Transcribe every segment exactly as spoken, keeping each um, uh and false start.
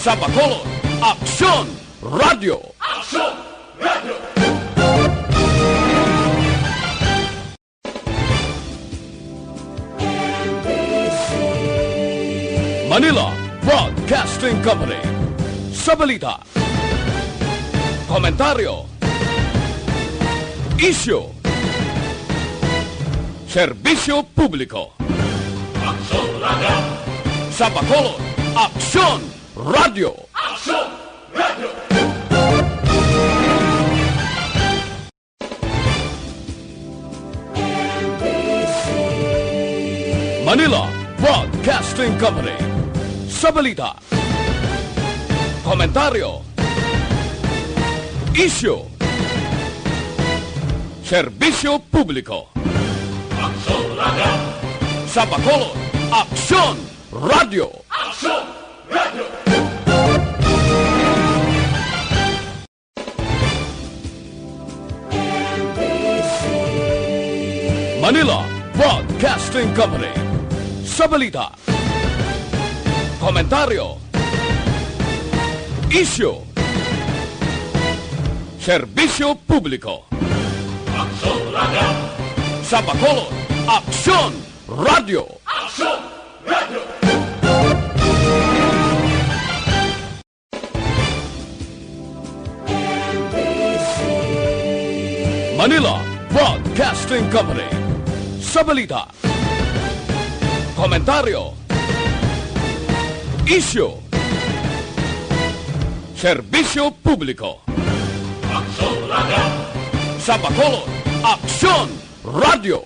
Sa Bacolod, Aksyon Radio. Manila Broadcasting Company. Sa balita, komentaryo, isyu, serbisyo publiko. Sa Bacolod, Aksyon Radio. Manila Broadcasting Company. Sa balita, komentaryo, isyu, serbisyo publiko. Sa Bacolod, Aksyon Radio. Manila Broadcasting Company. Sa balita, komentaryo, isyu, serbisyo publiko. Sa Bacolod, Aksyon Radio. Manila Broadcasting Company. Sa balita, komentaryo, isyu, serbisyo publiko. Sa Bacolod, Aksyon Radio.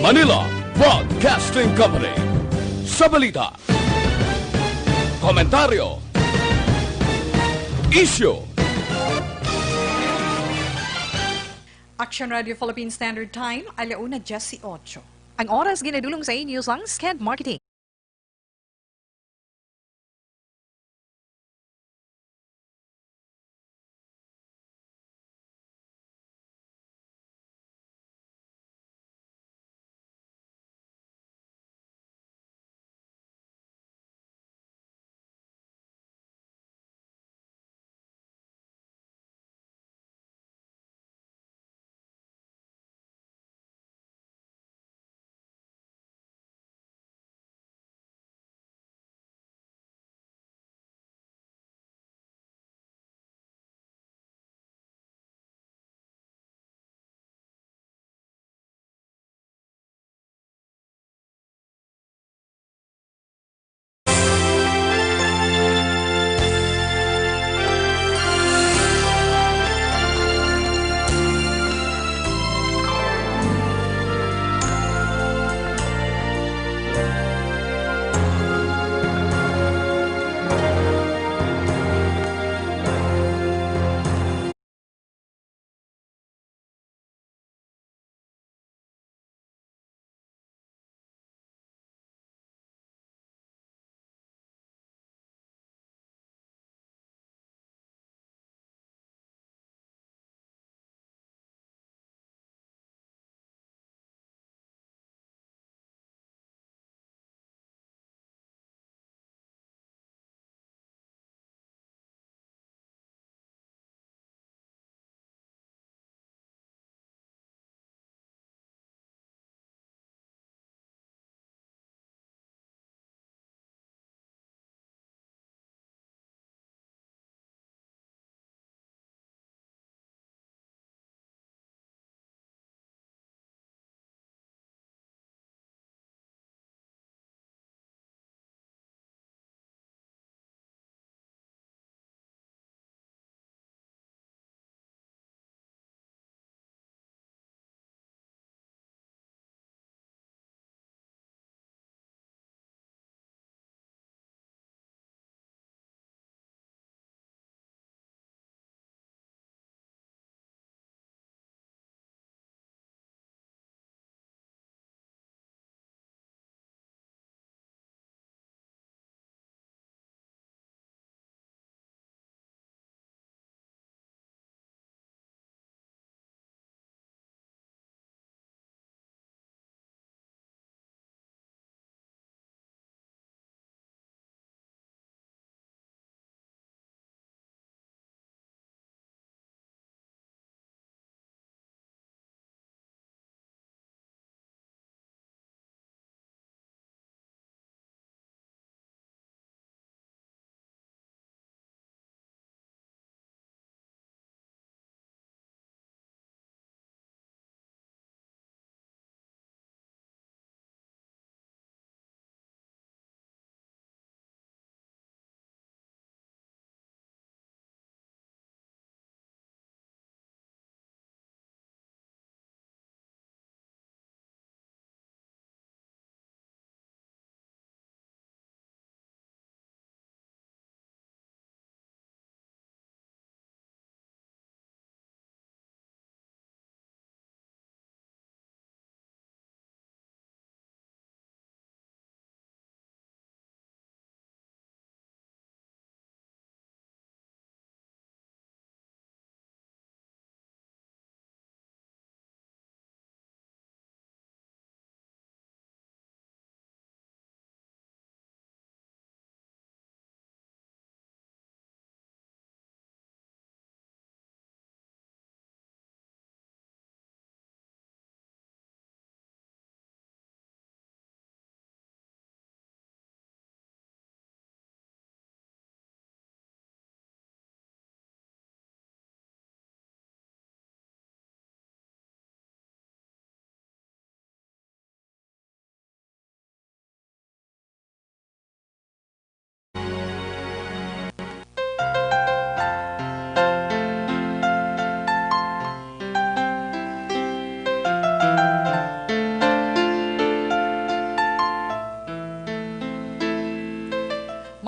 Manila Broadcasting Company. Sa balita, komentaryo, isyu. Action Radio Philippine Standard Time, alauna dieciocho. Ang oras ginadulong sa inyo sang Sked Marketing.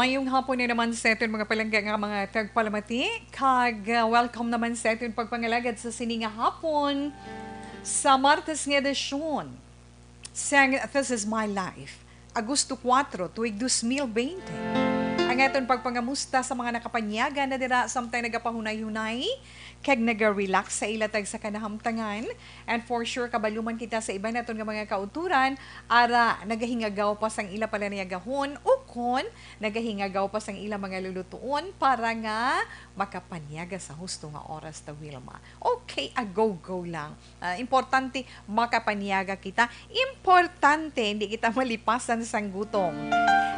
Maayong hapon na naman sa aton mga palangga nga mga tagpalamati, kag, ah, welcome naman sa aton pagpangalagad sa sini nga hapon sa Martes nga edisyon sang This Is My Life, Agosto kuwatro, tuig dos mil bente. Ang aton pagpangamusta sa mga nakapanyaga na dira samtang nagapahunay-hunay kag naga-relax sa ila tagsa ka nahamtangan. And for sure, kabalo man kita sa iban naton nga mga kauturan, ara, nagahingagaw pa sang ila palaniyagahon, ukon nagahingagaw pa sang ila mga lulutuon para nga makapanyaga sa husto nga oras ta, Wilma. Okay, a go-go lang. Ah, importante, makapanyaga kita. Importante, hindi kita malipasan sang gutom.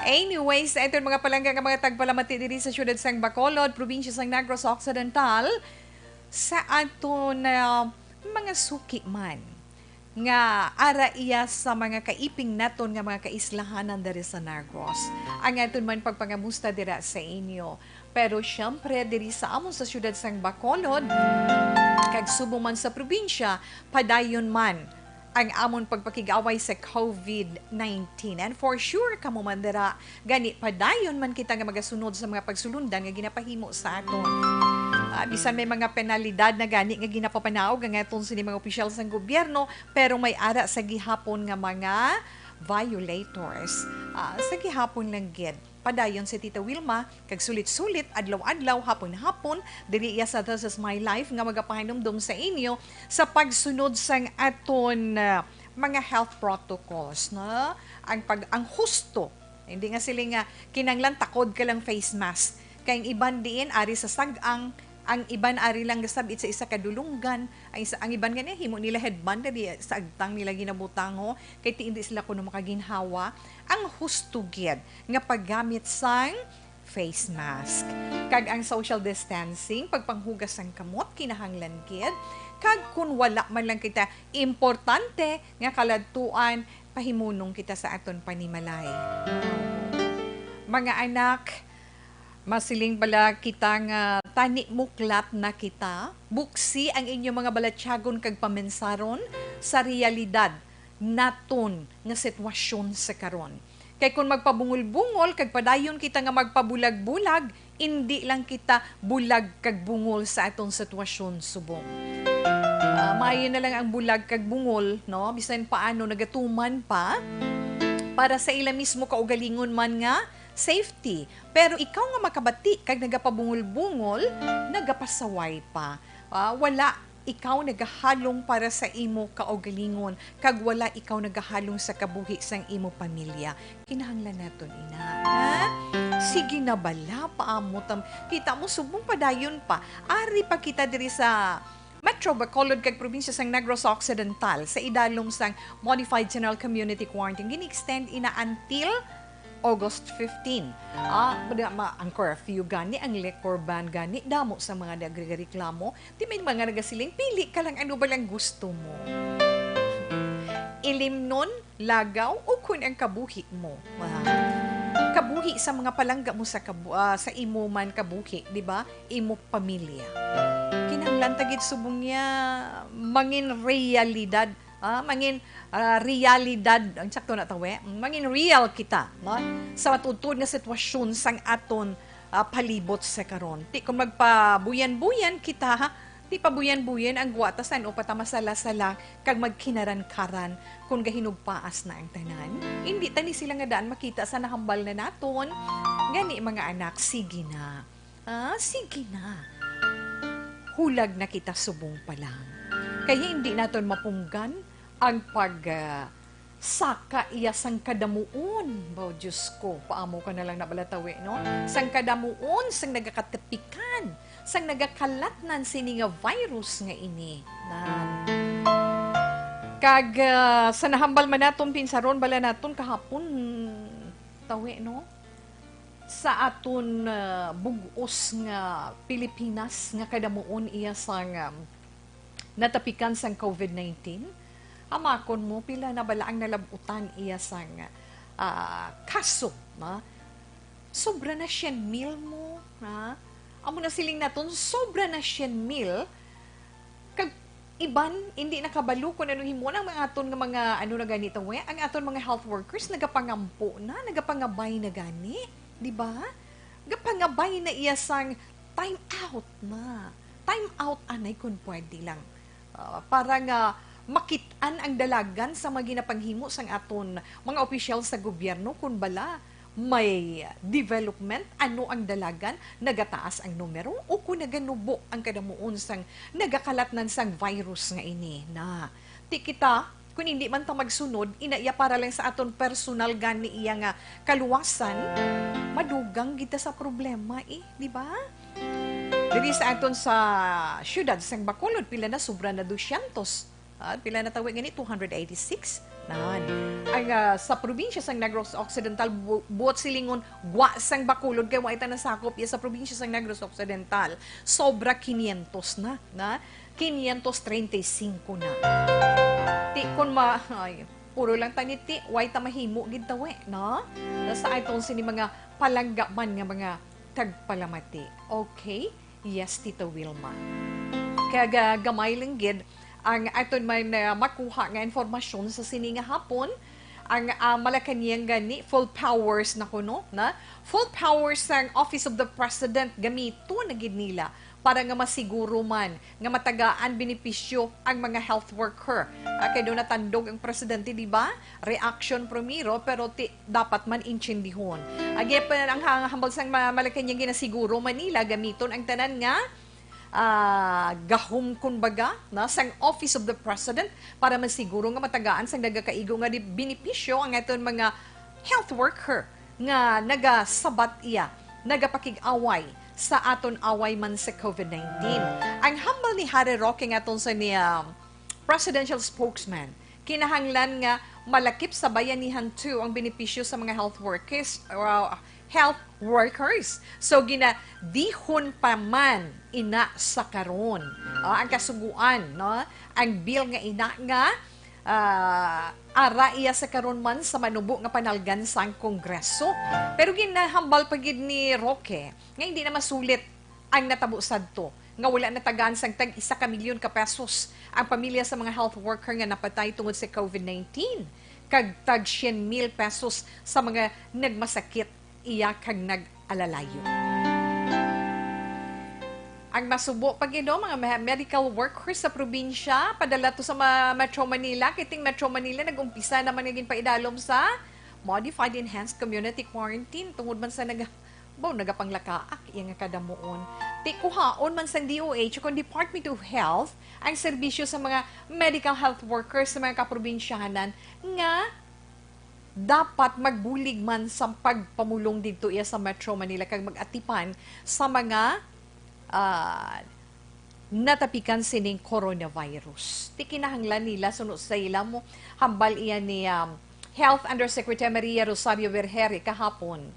Anyways, sa aton mga palangga nga mga tagpalamati diri sa siyudad sang Bacolod, probinsya sang Negros Occidental, sa aton, ah, mga suki man nga ara iya sa mga kaiping naton nga mga kaislahanan diri sa Negros. Ang aton man pagpangamusta dira sa inyo. Pero siyempre, diri sa amon sa siyudad sang Bacolod, kag subong man sa probinsya, padayon man ang amon pagpakig-away sa covid nineteen. And for sure, kamo man dira, gani padayon man kita nga magasunod sa mga pagsulundan nga ginapahimo sa aton. Ah, bisan may mga penalidad na gani nga ginapapanaog ang aton sini mga opisyal sang gobyerno, pero may ara sa gihapon nga mga violators. Ah, sa gihapon lang gid, padayon si Tita Wilma, kag sulit-sulit, adlaw-adlaw, hapon-hapon, diri iya sa This Is My Life nga magapahanumdom sa inyo sa pagsunod sang aton, ah, mga health protocols, no? Ang pag-, ang husto, hindi nga sila nga kinanglan takod ka lang face mask. Kay ang iban diin ari sa sag-ang, ang iban ari lang gasabit sa isa ka dulunggan, ang isa, ang iban gani himo nila headband, di sa agtang nila ginabutang, ho, kay ti hindi sila kuno makaginhawa. Ang husto gid nga paggamit sang face mask, kag ang social distancing, pagpanghugas sang kamot, kinahanglan gid, kag kun wala man lang kita importante nga kaladtuan, pahimunong kita sa aton panimalay. Mga anak, masiling bala kita nga tani muklat na kita, buksi ang inyo mga balatyagon kag pamensaron sa realidad naton nga sitwasyon sa karon. Kay kon magpabungol-bungol kag padayon kita nga magpabulag-bulag, indi lang kita bulag kag bungol sa aton sitwasyon subong. Ah, maayo na lang ang bulag kag bungol, no? Bisan paano nagatuman pa para sa ila mismo kaugalingon man nga safety. Pero ikaw nga makabati kag nagapabungol-bungol, nagapasaway pa. Ah, wala ikaw nagahalong para sa imo kaugalingon, kag wala ikaw nagahalong sa kabuhi sang imo pamilya. Kinahanglan naton ina, ha? Sige na bala, paamot am-, kita mo, subong padayon pa. Ari pa kita diri sa Metro Bacolod kag probinsya sang Negros Occidental sa idalom sang Modified General Community Quarantine. Gini-extend ina until August fifteen. Ah, ma-, ma-, ang curfew gani, ang liquor ban gani, damo sa mga nagrereklamo. Di may mga nagasiling, "Pili ka lang, ano ba lang gusto mo? Ilimnon, lagaw, o kun ang kabuhi mo?" Ah, kabuhi sa mga palangga mo sa kabu-, ah, sa imo man kabuhi, di ba? Imo pamilya. Kinahanglan ta gid subong niya mangin realidad, ah, mangin, ah, realidad, ang sakto na tawe, mangin real kita, no? Sa matuod-tuod nga sitwasyon sang aton, ah, palibot sa karon. Ti kung magpabuyan-buyan kita, ha? Ti pabuyan-buyan ang gwata san-o pa ta masala-sala kag magkinaran-karan kung gahinugpaas na ang tanan. Hindi ta ni sila nga daan makita sa nahambal na naton. Gani, mga anak, sige na. Ah, sige na. Hulag na kita subong pa lang. Kay hindi naton mapunggan ang pag, ah, saka iya sang kadamuon. Baw, Diyos ko, paamo ka na lang nabalatawi, no? Sang kadamuon, sang nagakatapikan, sang nagakalatnan sini nga virus nga ini. Nan. Kag, ah, sa nahambal man naton, pinsaron bala naton kahapon, tawi, no? Sa aton, ah, bug-os nga Pilipinas nga kadamuon iya sang, um, natapikan sang covid nineteen, amakon mo, pila na bala ang nalab-utan iya sang, ah, kaso, na? Sobra na siyam mil mo, ha? Amo na siling naton, sobra na siyam mil. Kag iban, hindi nakabalo kung ano himo ang mga aton nga mga, ano na gani to, eh, ang aton mga health workers nagapangampo na, nagapangabay na gani. Di ba? Gapangabay na iya sang time out na. Time out, anay, kun pwede lang. Ah, para nga makit-an ang dalagan sa mga ginapanghimo sang aton mga opisyal sa gobyerno, kun bala may development, ano ang dalagan, nagataas ang numero o kung naganubo ang kadamuon sang nagakalatnan sang virus nga ini na. Ti kita, kung hindi man ta magsunod, ina iya para lang sa aton personal gani iya nga kaluwasan, madugang kita sa problema eh, di ba? Diri sa aton sa siyudad sang Bacolod, pila na, sobra na dosyentos. Ah, pila na tawi gani? Two hundred eighty-six. Nan. Ang ah, sa probinsya sang Negros Occidental, bu- buot silingon, gwa sang Bacolod, kay wa ita nasakop iya sa probinsya sang Negros Occidental. Sobra quinientos na, na? Quinientos treinta y cinco na. Ti kun ma, ay, puro lang tani ti, way ta mahimo gid tawi, no? Nasa itong sini mga palanggaman nga mga tagpalamati. Okay? Yes, Tita Wilma. Kaya ga- gamay lang gid ang aton man ah, makuha nga informasyon sa sini nga hapon. Ang ah, Malacañang gani, full powers na kuno, na? Full powers sang Office of the President, gamito na gid nila para nga masiguro man nga matagaan benepisyo ang mga health worker. Ah, kay do natandog ang presidente, di ba? Reaction primero, pero ti, dapat man intindihon. Agi pa ang hang- hambal sang ma- Malacañang, ginasiguro man nila gamiton ang tanan nga ah, gahom, kumbaga, na, sang Office of the President para masiguro nga matagaan sang nagakaigo nga di- benepisyo ang aton mga health worker nga nagasabat iya, nagapakig-away sa aton away man sa COVID nineteen. Ang hambal ni Harry Roque nga aton sa ni, um, presidential spokesman, kinahanglan nga malakip sa bayanihan two ang benepisyo sa mga health workers, uh, health workers. So, ginadihon pa man ina sa karon, ah, ang kasugoan, no? Ang bill nga ina nga ah, ara iya sa karon man sa manubo nga panalgan sang Kongreso. Pero ginahambal pa gid ni Roque nga hindi na masulit ang natabo sadto, nga wala natagaan sang tag isa ka milyon ka pesos ang pamilya sa mga health worker nga napatay tungod sa COVID nineteen, kag tag syen mil pesos sa mga nagmasakit iya kag nag-alalayo. Ang masubo pa gid, no, mga me- medical workers sa probinsya, padala to sa ma- Metro Manila. Kiting Metro Manila, nag-umpisa naman nga ginpaidalom sa modified enhanced community quarantine tungod man sa nag- baw, nagapanglakaak iya nga kadamuon. Ti kuhaon man sang D O H kon Department of Health ang serbisyo sa mga medical health workers sa mga kaprobinsyahanan nga dapat magbulig man sa pagpamulong didto iya sa Metro Manila kag mag-atipan sa mga, ah, natapikan sining coronavirus. Ti kinahanglan nila, suno sa ila mo, hambal iya ni, um, Health Undersecretary Maria Rosario Vergeire kahapon.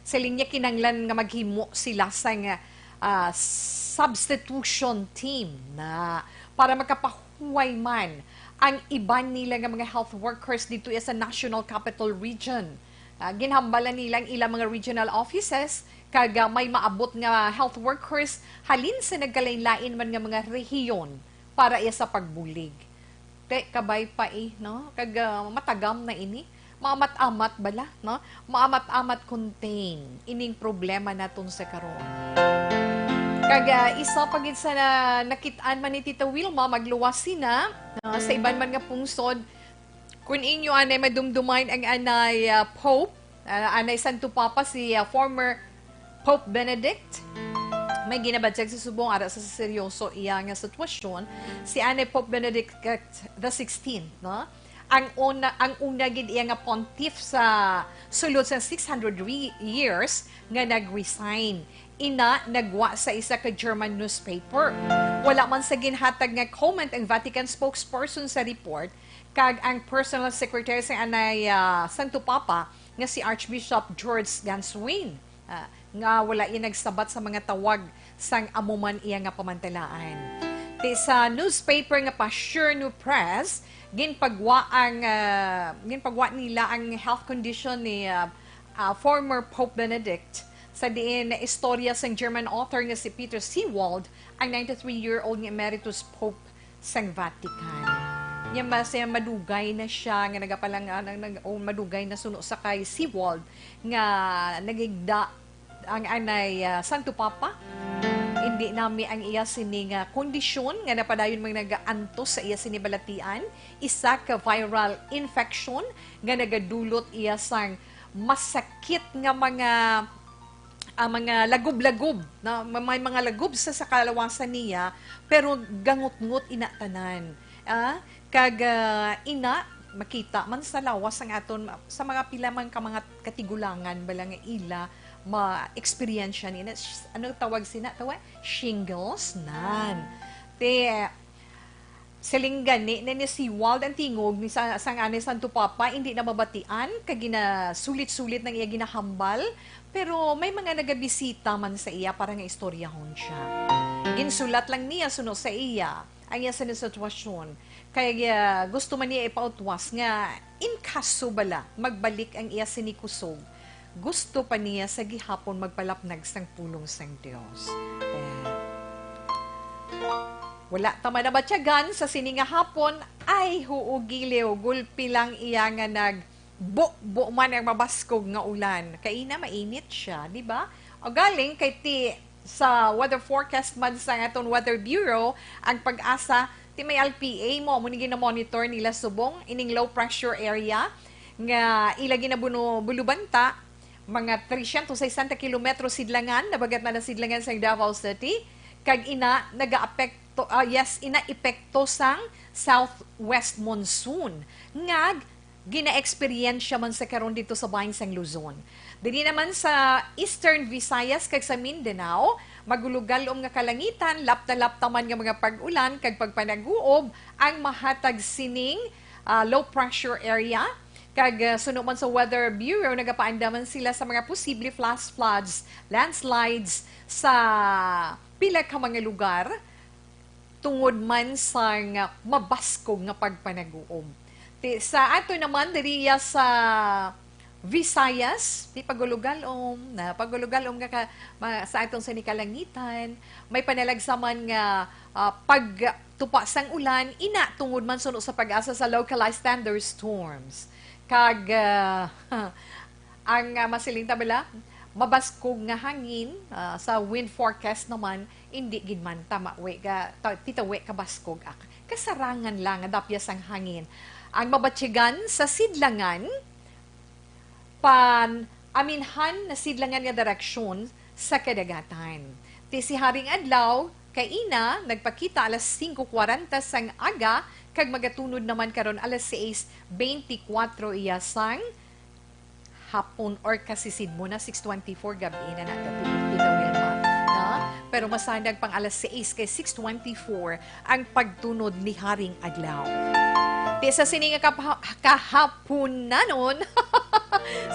Siling niya kinahanglan nga maghimo sila sang, ah, substitution team na para makapahuway man ang iban nila nga mga health workers didto sa National Capital Region. Ah, ginhambalan nila ang ilang mga regional offices kag, ah, may maabot nga health workers halin sa nagkalain-lain man nga mga rehiyon para iya sa pagbulig. Te, kabay pa eh, no? Kag, ah, matagam na ini. Maamat-amat bala, no? Maamat-amat contain ining problema naton sa karon. Kag, ah, isa pa gid sa na, nakit-an man ni Tita Wilma, magluwas sina, no? Sa iban man nga pungsod, kun inyo anay madumduman ang anay, ah, Pope, ah, anay Santo Papa, si, ah, former Pope Benedict, may ginabatyag sa subong ara sa seryoso iya nga sitwasyon, si anay Pope Benedict the sixteenth, no? Ang una, ang una gid iya nga pontiff sa sulod sa six hundred re- years nga nag-resign. Ina, nagwa sa isa ka German newspaper. Wala man sa ginhatag nga comment ang Vatican spokesperson sa report, kag ang personal secretary sa anay, ah, Santo Papa nga si Archbishop George Ganswin, ah, nga wala iya nagsabat sa mga tawag sang amo man iya nga pamantalaan. Ti sa newspaper nga Passion Press, ginpagwa ang, ah, ginpagwa nila ang health condition ni, ah, ah, former Pope Benedict, sa diin naistorya sang German author nga si Peter Seewald, ang ninety-three-year-old nga emeritus Pope sang Vatican. Nya mas, eh, madugay na siya nga nagapalang-, ah, nag-, nag-, o madugay na suno sa kay Seawald nga nagigda ang anay, ah, Santo Papa. Indi nami ang iya sini nga kondisyon nga napadayon man nagaantos sa iya sini balatian, isa ka viral infection nga nagadulot iya sang masakit nga mga, ah, mga lagob-lagob, na may mga lagob sa, sa kalawasan niya, pero gangutngot ina tanan. Ah, kag, ah, ina, makita man sa lawas ang aton, sa mga pila man ka mga katigulangan bala nga ila ma-eksperyensya ni na, ano tawag sina? Tawag? Shingles, nan. Te, siling gani ni, ni Seawald ang tingog ni sa, sang anay Santo Papa, hindi na mabatian, kag ginasulit-sulit ng iya ginahambal, pero may mga nagabisita man sa iya para nga istoryahon siya. Ginsulat lang niya suno sa iya ang iya sini sitwasyon. Kay, ah, gusto man niya ipautwas nga in kaso bala magbalik ang iya sini kusog, gusto pa niya sa gihapon magpalapnag sang pulong sang Dios. Eh, wala ta man nabatyagan sa sini nga hapon, ay huo giliw, gulpi lang iya nga nag bu-, bu man ang mabaskog nga ulan. Kaina, mainit siya, di ba? O galing kay ti sa weather forecast man sa aton Weather Bureau, ang pag-asa, ti may L P A mo, mo ni gina-monitor nila subong, ining low pressure area nga ila ginabunu-, bulubanta, mga trescientos sesenta kilometro sidlangan, nabagat na na sidlangan sa Davao City, kag ina nagaapekto, ah, yes, ina epekto sang southwest monsoon nga ginaeksperyensya man sa karon dito sa bahin sang Luzon. Diri naman sa Eastern Visayas kag sa Mindanao, magulugalom nga kalangitan, lapta-lapta man nga mga pag-ulan kag pagpanaguob ang mahatag sining, ah, low pressure area. Kag, ah, suno man sa Weather Bureau, nagapaandaman sila sa mga posible flash floods, landslides sa pila ka mga lugar tungod man sang mabaskog nga pagpanaguob. Ti-, sa ato naman, diriya sa Visayas, ti pagulugalom, na pagulugalom nga ka-, ma-, sa atong sini kalangitan, may panalagsaman nga, ah, pagtupa sang ulan, ina tungod man suno sa pag-asa sa localized thunderstorms. Kag, ah, ang, ah, masiling ta bala, mabaskog nga hangin, ah, sa wind forecast naman, indi gid man ta mawi ka, ta-, ti tawi kabaskog, ah, kasarangan lang nga dapyas ang hangin. Ang mabatyagan sa sidlangan, pan-aminhan na sidlangan nga direksyon sa kadagatan. Ti si Haring Adlaw, kaina, nagpakita alas singko kwarenta sang aga, kag magatunod naman karon alas sais beintikwatro iya sang hapon or kasisid mo na, six twenty-four gab-i na nato, Tita Wilma, no? Pero masanag pang alas sais kay six twenty-four ang pagtunod ni Haring Adlaw. Ti sa sini nga kapa-, kahaponanon,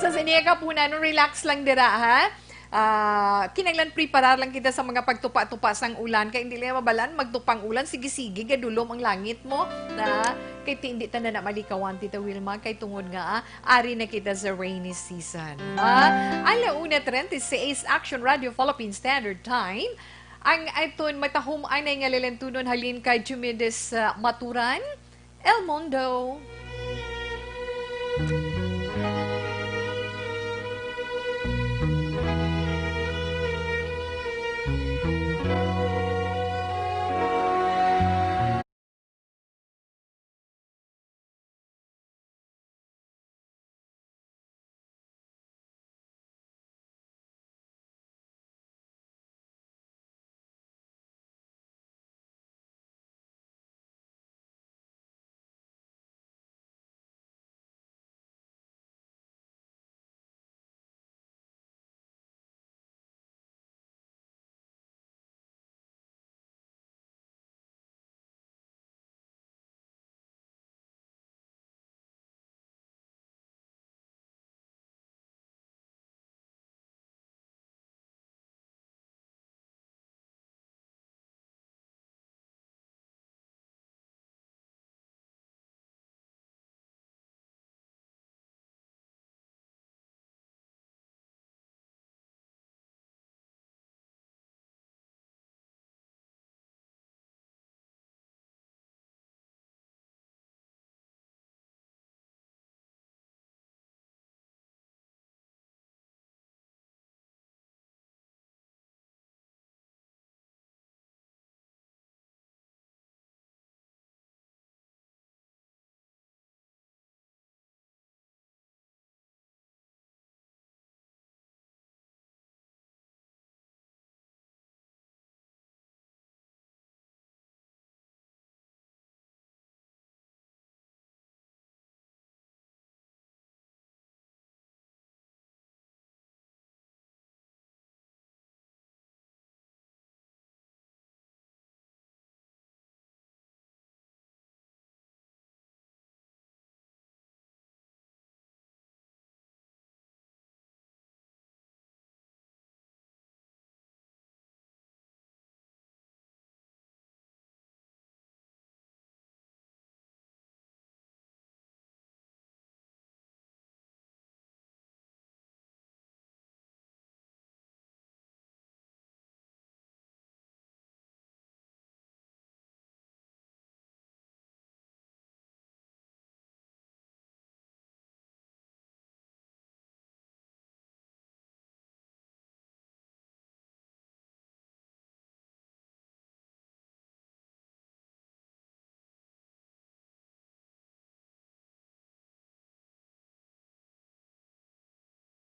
sa sini nga kahaponanon, relax lang dira, ha? Ah, kinahanglan preparar lang kita sa mga pagtupa-tupa sang ulan, kay hindi lang mabalaan, magtupang ulan, sige-sige, gadulom ang langit mo, na, kay ti-, hindi ta na, na malikawan, Tita Wilma, kay tungod nga, ah, ari na kita sa rainy season. Ah, ala una treinta y seis, Action Radio Philippine Standard Time. Ang aton matahom anay nga lalantunon halin kay Jumides, ah, Maturan, El Mundo.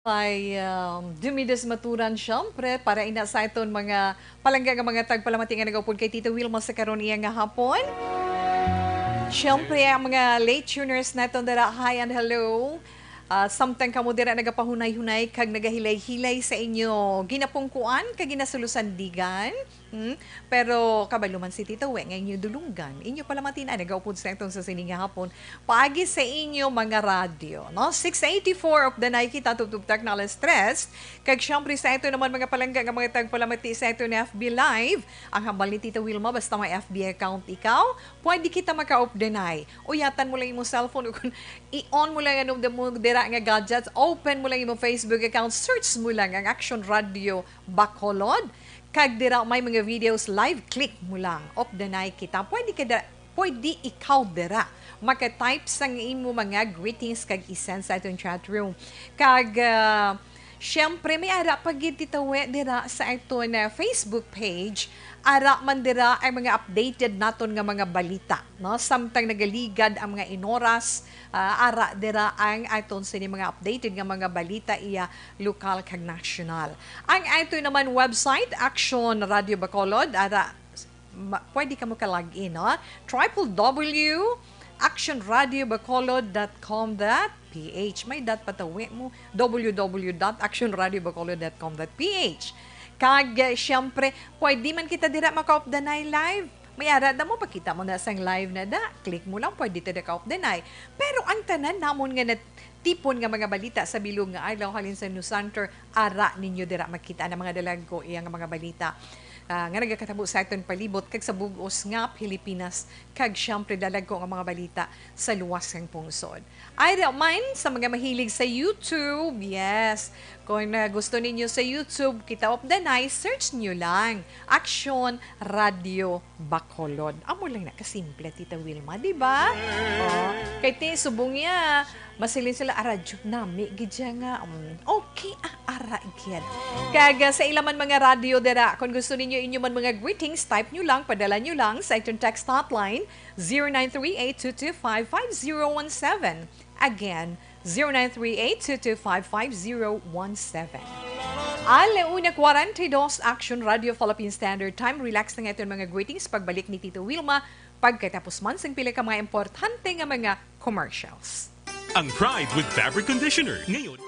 Ay, um, dumidas maturan, syempre, para ina sa aton mga palangga nga mga tagpalamati nga nagaupod kay Tita Wilma sa karon iya nga hapon. Syempre, ang mga late tuners naton dira, hi and hello. Ah, samtang kamo dira nagapahunay-hunay kag nagahilay-hilay sa inyo ginapungkuan kag ginasulusandigan. Hmm? Pero kabalo man si Tita We nga inyo dulunggan, inyo palamati na nagaupod sa aton sa sini nga hapon. Paagi sa inyo mga radyo, no? Six eighty-four of the night kita tubtob tak na alas tres. Kag syempre sa ato naman mga palangga nga mga tagpalamati sa ato na F B Live, ang hambal ni Tita Wilma, basta may F B account ikaw, pwede kita maka-off deny. Uyatan mo lang imong cellphone o kung i-on mo lang ano mo dira nga gadgets, open mo lang imong Facebook account, search mo lang ang Action Radio Bacolod. Kag dira may mga videos live, click mo lang. Off deny kita. Pwede ka dira, pwede ikaw dira maka-type sang imo mga greetings kag i-send sa atong chat room. Kag, ah, syempre, may ara pa gid, Tita We, dira sa aton, ah, Facebook page. Ara man dira ang mga updated naton nga mga balita, no? Samtang nagaligad ang mga inoras, ah, ara dira ang aton sini mga updated nga mga balita, iya lokal kag national. Ang ato naman website, Action Radio Bacolod, ara, ma-, pwede ka mo ka-log in, no? Triple W action radio bacolod dot com dot P H. May dot patawi mo, W W W dot action radio bacolod dot com dot P H. Kag, eh, siyempre, pwede man kita dira maka-off the night live. May ara da mo, pakita mo na sang live na da. Click mo lang, pwede ta da ka-off the night. Pero ang tanan namon nga nat-, tipon nga mga balita sa bilog nga adlaw halin sa News Center, ara ninyo dira makita ang mga dalagko iya nga mga balita, ah, nga nagakatabo sa aton palibot kag sa bug-os nga Pilipinas, kag siyempre dalagko nga mga balita sa luwas sang pungsod. Ay, ra man sa mga mahilig sa YouTube, yes. Kung, ah, gusto ninyo sa YouTube, kita of the night, search nyo lang Action Radio Bacolod. Amo lang na kasimple, Tita Wilma, di ba? Oh, kay ti subong niya, masilin sila, "Ara jud nami gid siya nga, mm, okay, ah, ara gid." Kag, ah, sa ila man mga radyo dira, kung gusto ninyo inyo man mga greetings, type nyo lang, padala nyo lang sa itong text hotline, zero nine three eight two two five five zero one seven. Again, zero nine three eight two two five five zero one seven. Ala una kwarenta y dos, Action Radio Philippine Standard Time. Relax na nga iton mga greetings. Pagbalik ni Tito Wilma, pagkatapos man sing pila ka mga importante nga mga commercials. Ang Pride with Fabric Conditioner. Ngayon,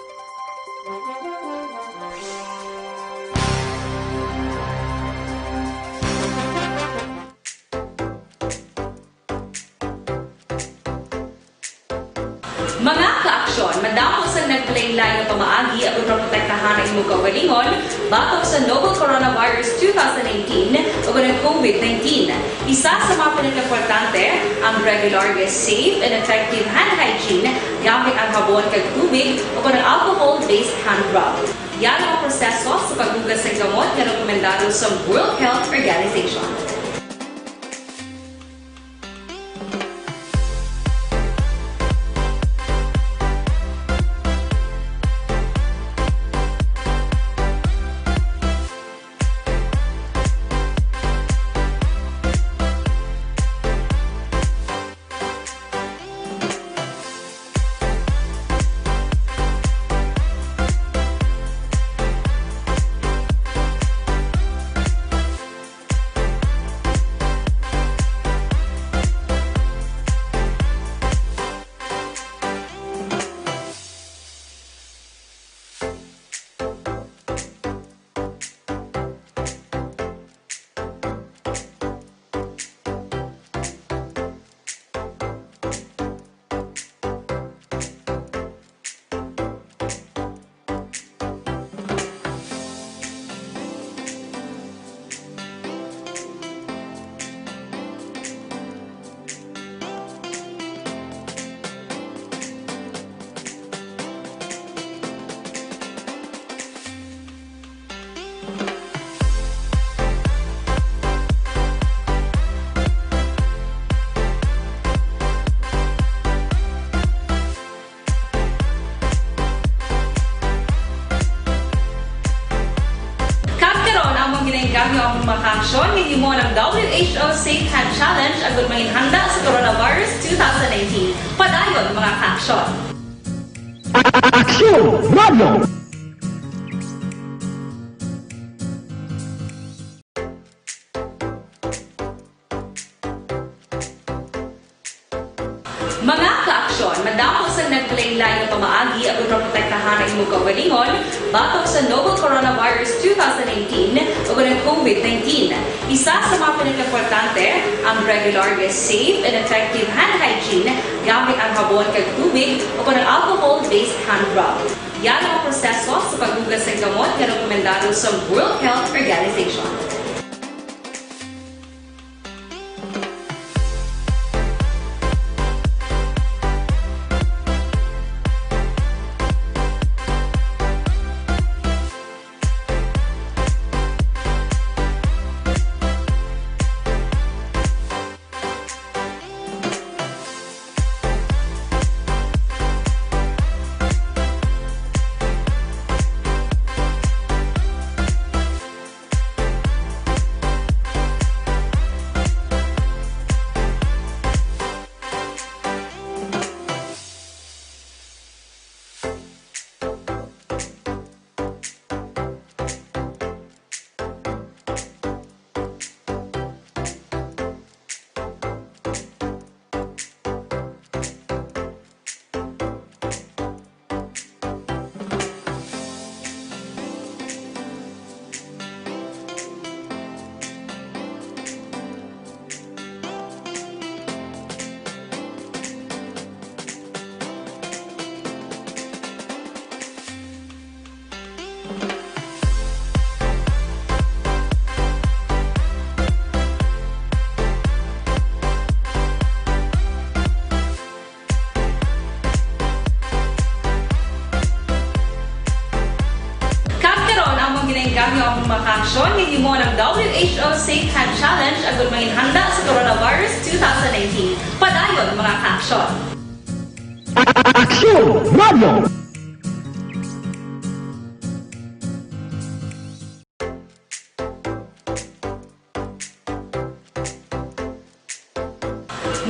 mga ka-aksyon, madamo sang naglain-lain nga pamaagi aron maprotektahan ang imong kaugalingon batok sa novel coronavirus two thousand nineteen o ang COVID nineteen. Isa sa mga pinakaimportante, ang regular nga safe and effective hand hygiene gamit ang habon kag tubig o ang alcohol-based hand rub. Yara ang proseso sa paghugas sang gamot nga rekomendado sa World Health Organization. Kag karon, among ginaengganyo ang mga kaaksyon nga himo ng W H O Safe Hand Challenge agud manginhanda sa coronavirus two thousand nineteen. Padayon, mga kaaksyon! Aksyon Radio! Aksyon, madamo sang naglain-lain nga pamaagi agud maprotektahan ang imong kaugalingon batok sa novel coronavirus two thousand nineteen ug ang COVID nineteen. Isa sa mga pinakaimportante ang regular nga safe and effective hand hygiene gamit ang habon kag tubig o kon ang alcohol-based hand rub. Yara ang proseso sa paghugas sang gamot nga rekomendado sa World Health Organization. Kag karon, amon ginaengganyo ang mga kaaksyon nga himo ng W H O Safe Hand Challenge agud manginhanda sa coronavirus two thousand nineteen. Padayon, mga kaaksyon. Aksyon Radio!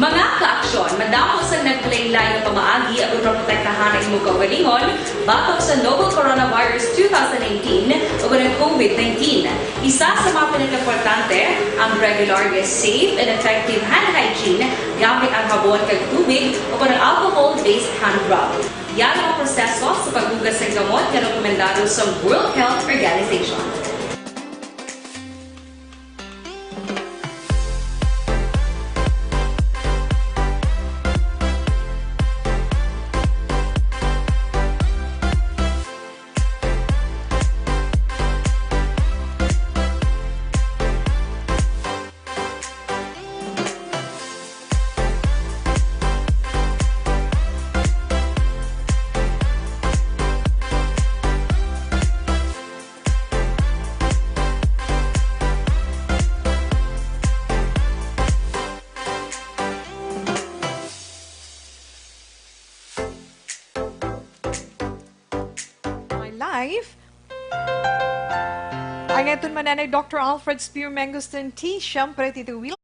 Mga kaaksyon, madamo sang naglain-lain nga pamaagi agud maprotektahan ang imong kaugalingon batok sa novel coronavirus two thousand nineteen o ang COVID nineteen. Isa sa mga pinakaimportante ang regular nga safe and effective hand hygiene gamit ang habon kag tubig o kon ang alcohol-based hand rub. Yara ang proseso sa paghugas sang gamot nga rekomendado sa World Health Organization. My life. Ang aton mananay, Doctor Alfred Spear Mangosteen T, siyempre, Tito Will.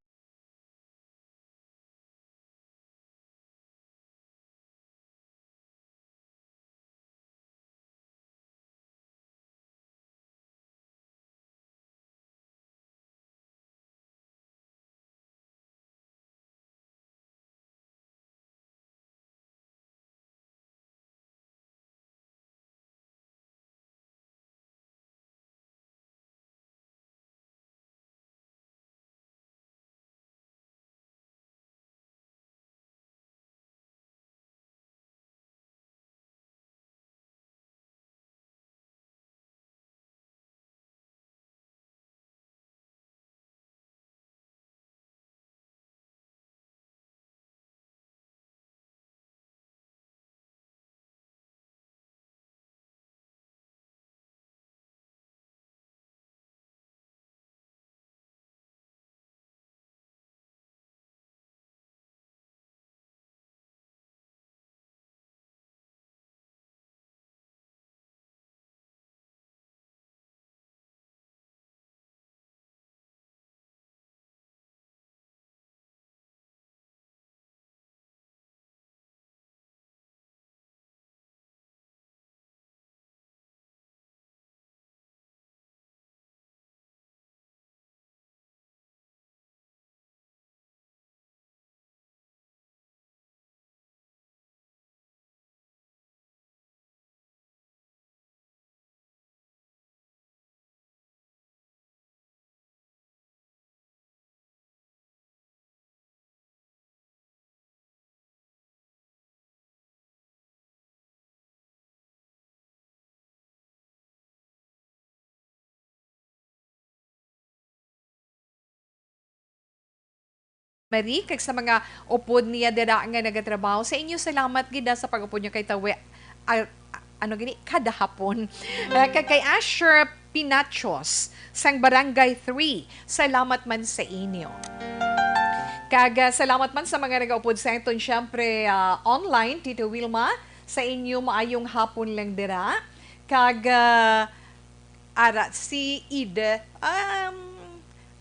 Marie, kag sa mga upod niya dira nga nagatrabaho. Sa inyo, salamat gid, ah, sa pag-upod niyo kay Tawe. Ah, ano gini? Kada hapon. Ah, kag kay Asher Pinachos, sang Barangay three, salamat man sa inyo. Kag, ah, salamat man sa mga nagaupod sa aton, siyempre, ah, online, Tito Wilma. Sa inyo, maayong hapon lang dira. Kag, ah, ara, si Ida, um,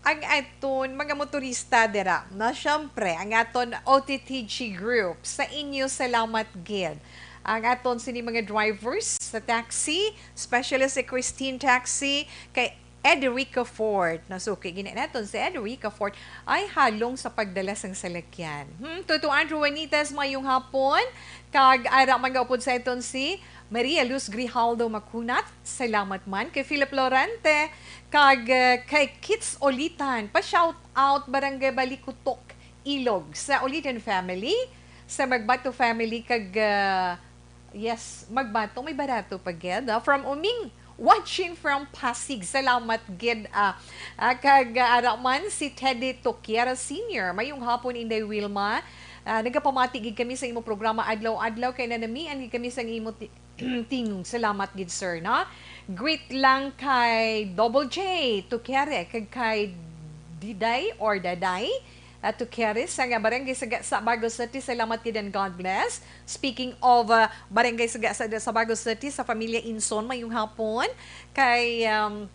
ang aton mga motorista dira, na siyempre, ang aton O T T G group, sa inyo, salamat gid. Ang aton sini mga drivers sa taxi, especially si Christine Taxi, kay Edrica Fort. Nasuki gini naton si Edrica Fort ay halong sa pagdala sang salakyan. Hmm, Tuto Andrew Benitez, mayong hapon. Kag ara man gaupod sa aton si Maria Luz Grijaldo Macunat. Salamat man kay Philip Lorente. Kag, eh, kay Kits Olitan. Pa-shout out, Barangay Balikutok, Ilog. Sa Olitan family, sa Magbato family, kag, eh, yes, Magbato, may Barato pa gid, ah. From Uming, watching from Pasig. Salamat gid, ah. Ah, kag, ah, ara man si Teddy Toquiera Senior. Mayong hapon, Inday Wilma. Ah, nagapamati gid kami sa imo programa adlaw-adlaw kay nanamian gid kami sa imo ti-, tingog. Salamat gid, sir, no? Greet lang kay Double J Toquiera kag kay Diday or Daday, ah, Toquiera sa nga Barangay Sagasa, Bago City. Salamat gid and God bless. Speaking of, ah, Barangay Sagasa, Bago City, sa pamilya Inson, mayong hapon. Kay, um,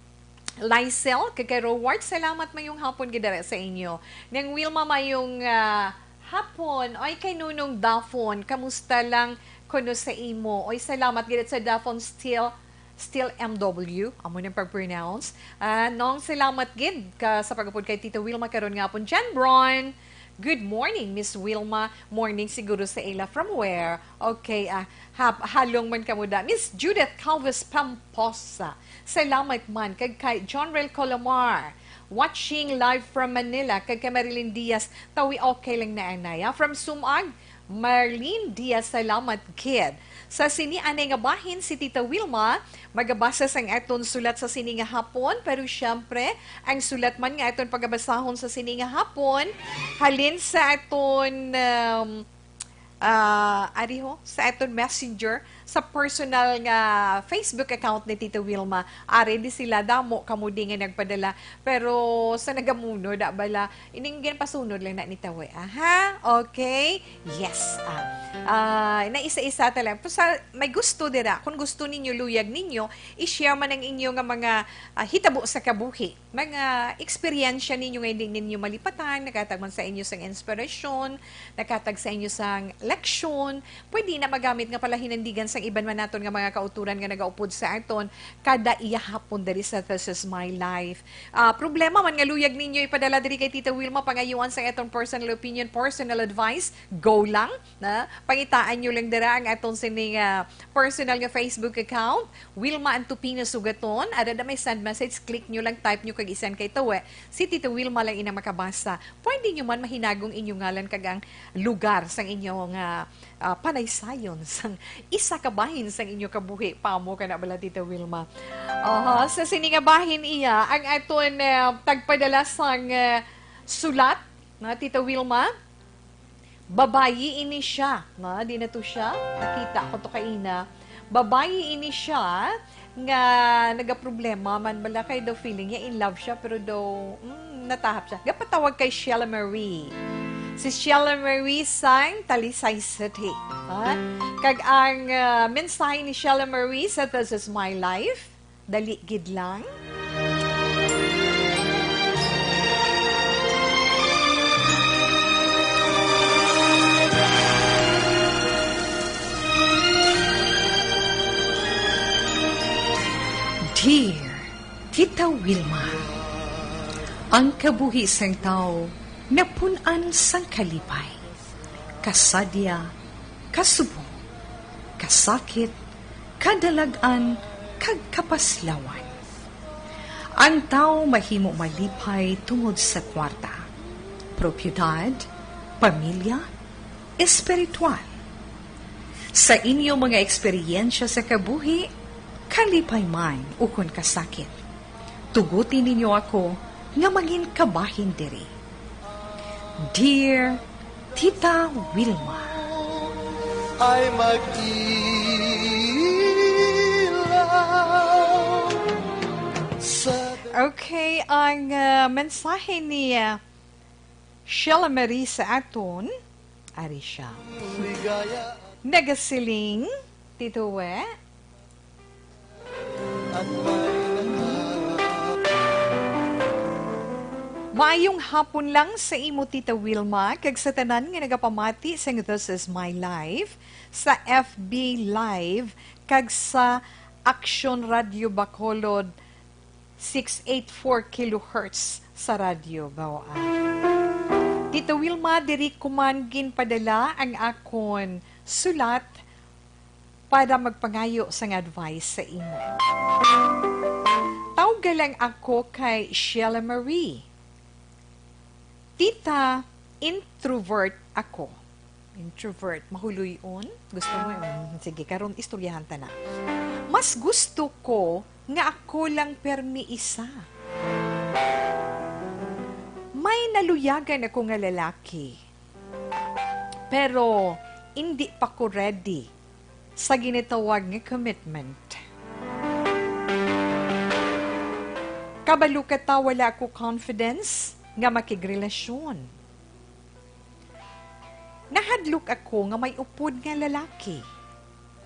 Lysel, kag kay Roward, salamat, mayong hapon gid dira sa inyo. Nang Wilma, mayong, ah, hapon. Ay, kay Nunong Dafon, kamusta lang kuno sa imo? Oy, salamat gid sa Dafon Steel, Steel M W, amo nang pag-pronounce. Ah, Nong, salamat gid ka sa pag-upod kay Tita Wilma karon nga hapon. Jan Bron, good morning, Miss Wilma. Morning siguro sa ila. From where? Okay, ah, hap-, halong man kamo da. Miss Judith Calvis Pamposa, salamat man. Kag kay John Rel Colomar, watching live from Manila. Kag kay Marilyn Diaz, tawi okay lang na anay, ah. From Sumag, Marlene Diaz, salamat gid. Sa sini anay nga bahin, si Tita Wilma magabasa sang aton sulat sa sini nga hapon, pero siyempre, ang sulat man nga aton pagabasahon sa sini nga hapon, halin sa aton, um, ah, ari ho, sa aton messenger, sa personal nga Facebook account ni Tita Wilma. Ari di sila, damo kamo di nga nagpadala. Pero sa nagamunod, ah, bala, ining ginpasunod lang na ni Tawe, ah, ha? Okay? Yes, ah. Ah, na isa-isa ta lang. Pero sa may gusto dira, kung gusto ninyo, luyag ninyo, i-share man ang inyo nga mga, ah, hitabo sa kabuhi. Mga eksperyensya ninyo nga hindi ninyo malipatan, naghatag man sa inyo sang inspirasyon, naghatag sa inyo sang leksyon, pwede na magamit nga palahinandigan sang iban man naton nga mga kauturan nga nagaupod sa aton kada iya hapon diri sa This Is My Life. Ah, problema man nga luyag ninyo ipadala diri kay Tita Wilma, pangayuan sa aton personal opinion, personal advice, go lang, na pangitaan nyo lang dira ang aton sining, ah, personal nga Facebook account, Wilma Antupino Sugaton. Ada na may send message, click nyo lang, type nyo kag isend kay Tawe. Si Tita Wilma lang ina makabasa. Pwede nyo man mahinagong inyo ngalan kag ang lugar sang inyo nga, ah, panaysayon sang isa ka bahin sang inyo kabuhi. Pamo ka na bala, Tita Wilma. Aha, sa sini nga bahin iya, ang aton, ah, tagpadala sang, ah, sulat, na Tita Wilma. Babayi ini siya, nga, di na to siya. Nakita ko to kaina. Babayi ini siya nga nagaproblema man bala kay daw feeling niya in love siya, pero daw, mm, natahap siya. Gapatawag kay Sheila Marie. Si Sheila Marie sang Talisay City. Ha? Kag ang, ah, mensahe ni Sheila Marie sa This Is My Life, dali gid lang. Dear Tita Wilma, ang kabuhi sang tawo napun-an sang kalipay, kasadya, kasubong, kasakit, kadalag-an, kag kapaslawan. Ang tawo mahimo malipay tungod sa kwarta, propiedad, pamilya, espiritual. Sa inyo mga eksperyensya sa kabuhi, kalipay man ukon kasakit, tuguti ninyo ako nga mangin kabahin diri. Dear Tita Wilma. Ay mag-ilaw sa Okay, ang, ah, mensahe ni, ah, Sheila Marie sa aton, ari siya. Ligaya. Nagasiling, Tito We. Maayong hapon lang sa imo, Tita Wilma, kag sa tanan nga nagapamati sang This Is My Life, sa F B Live, kag sa Action Radio Bacolod, six eight four kilohertz sa Radyo Bawa. Tita Wilma, diri ko man ginpadala ang akon sulat para magpangayo sang advice sa imo. Tawga lang ako kay Sheila Marie. Tita, introvert ako. Introvert, mahuloy-on. Gusto mo, mm, sige, karon istoryahan ta na. Mas gusto ko nga ako lang permi isa. May naluyagan ako nga lalaki. Pero indi pa ko ready sa ginatawag nga commitment. Kabalo ka ta, wala ko confidence nga makigrelasyon. Nahadlok ako nga may upod nga lalaki.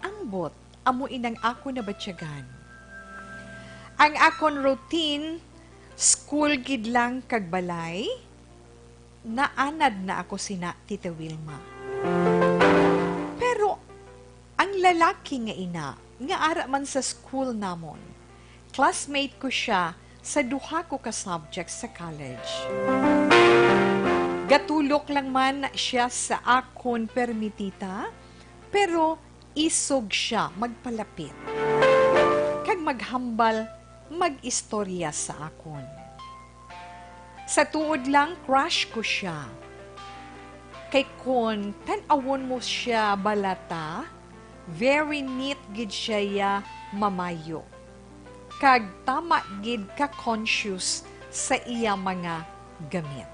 Ambot, amo inang ako nabatyagan. Ang akon routine, school gid lang kag balay, naanad na ako sina, Tita Wilma. Pero ang lalaki nga ina, nga ara man sa school namon, classmate ko siya sa duha ko ka subjects sa college. Gatulok lang man siya sa akon permi, Tita, pero isog siya magpalapit kag maghambal mag-istorya sa akon. Sa tuod lang, crush ko siya. Kay kon tan-awon mo siya balata, very neat gid siya ya mamayo. Kag tama gid ka conscious sa iya mga gamit.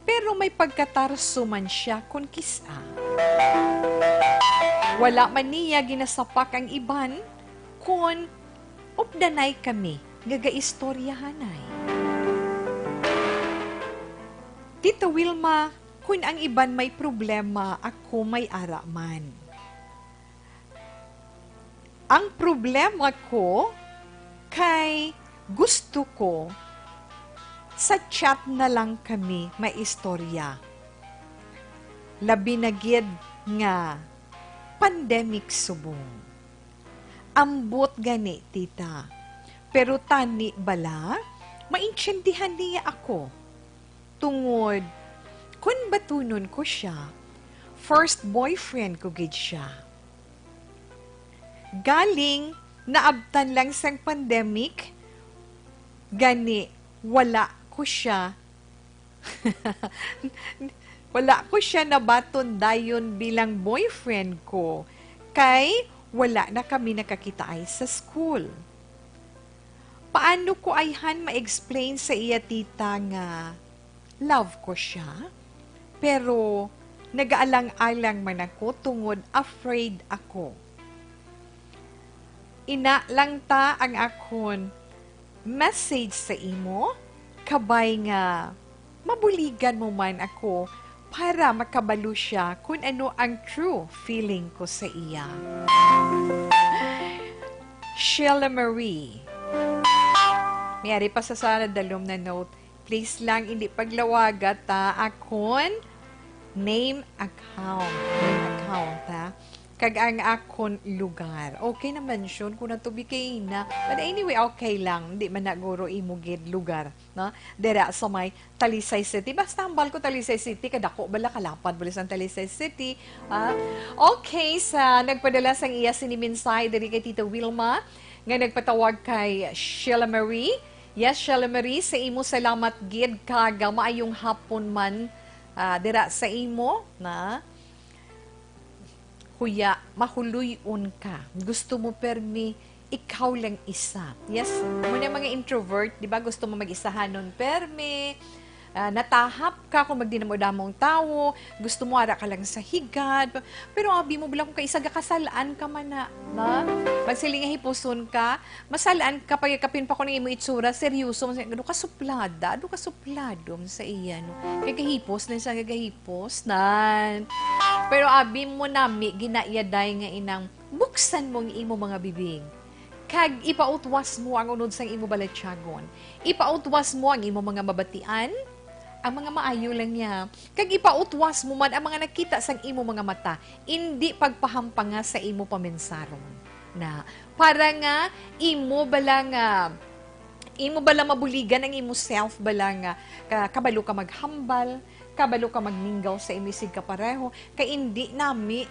Pero may pagkatarso man siya kon kis-a. Wala man niya ginasapak ang iban kon updanay kami nga gaistoryahanay. Tita Wilma, kun ang iban may problema, ako may ara man. Ang problema ko kay gusto ko sa chat na lang kami maistorya. Labi na gid nga pandemic subong. Ambot gani, tita. Pero tani bala, maintindihan niya ako. Tungod, kun batunon ko siya, first boyfriend ko gid siya. Galing, naabtan lang sang pandemic, gani wala ko siya wala ko siya nabaton dayon bilang boyfriend ko, kay wala na kami nakakitaay sa school. Paano ko ayhan ma-explain sa iya tita nga love ko siya, pero nagaalang-alang man ako tungod afraid ako. Ina lang ta ang akon message sa imo, kabay nga mabuligan mo man ako para makabalo siya kun ano ang true feeling ko sa iya. Sheila Marie. May ari pa sa, sa dalom na note. Please lang, hindi paglawaga ta akon name account. Name account, ha? Kag ang akon lugar. Okay na mention ko na to, bikay na. But anyway, okay lang. Hindi man na guro imo gid lugar, no? Dira sa may Talisay City. Basta hambal ko Talisay City, kadako bala, kalapad bala sang Talisay City. Ah, okay, sa nagpadala sang iya sini mensahe diri kay Tita Wilma, nga nagpatawag kay Sheila Marie. Yes, Sheila Marie, sa imo salamat gid, kag maayong hapon man, ah, dira sa imo, na. Kuya, mahuloy-on ka. Gusto mo permi ikaw lang isa. Yes, mo na mga introvert, di ba? Gusto mo mag-isahanon permi. Ah, natahap ka kung magdinamo-damo ang tawo, gusto mo ara ka lang sa higad. Pero abi mo bala kung kaisa gakasal-an ka man na, na? Magsiling nga hipuson ka, masal-an ka pa, kapin pa ko ng imo itsura, seryoso, mas-, ano ka suplada, ano ka suplado sa iya, no? Kay gahipos na siya, gahipos na. Pero abi mo nami, ginaiyaday nga inang, buksan mo ang imo mga bibig. Kag ipautwas mo ang unod sang imo balatyagon. Ipautwas mo ang imo mga mabatian, ang mga maayo lang niya. Kag ipautwas mo man ang mga nakita sang imo mga mata, indi pagpahampanga sa imo pamensaron. Na, para nga imo bala nga, imo bala mabuligan ang imo self bala nga, ka-, kabalo ka maghambal, kabalo ka magmingaw sa imo isigkapareho, kay indi nami,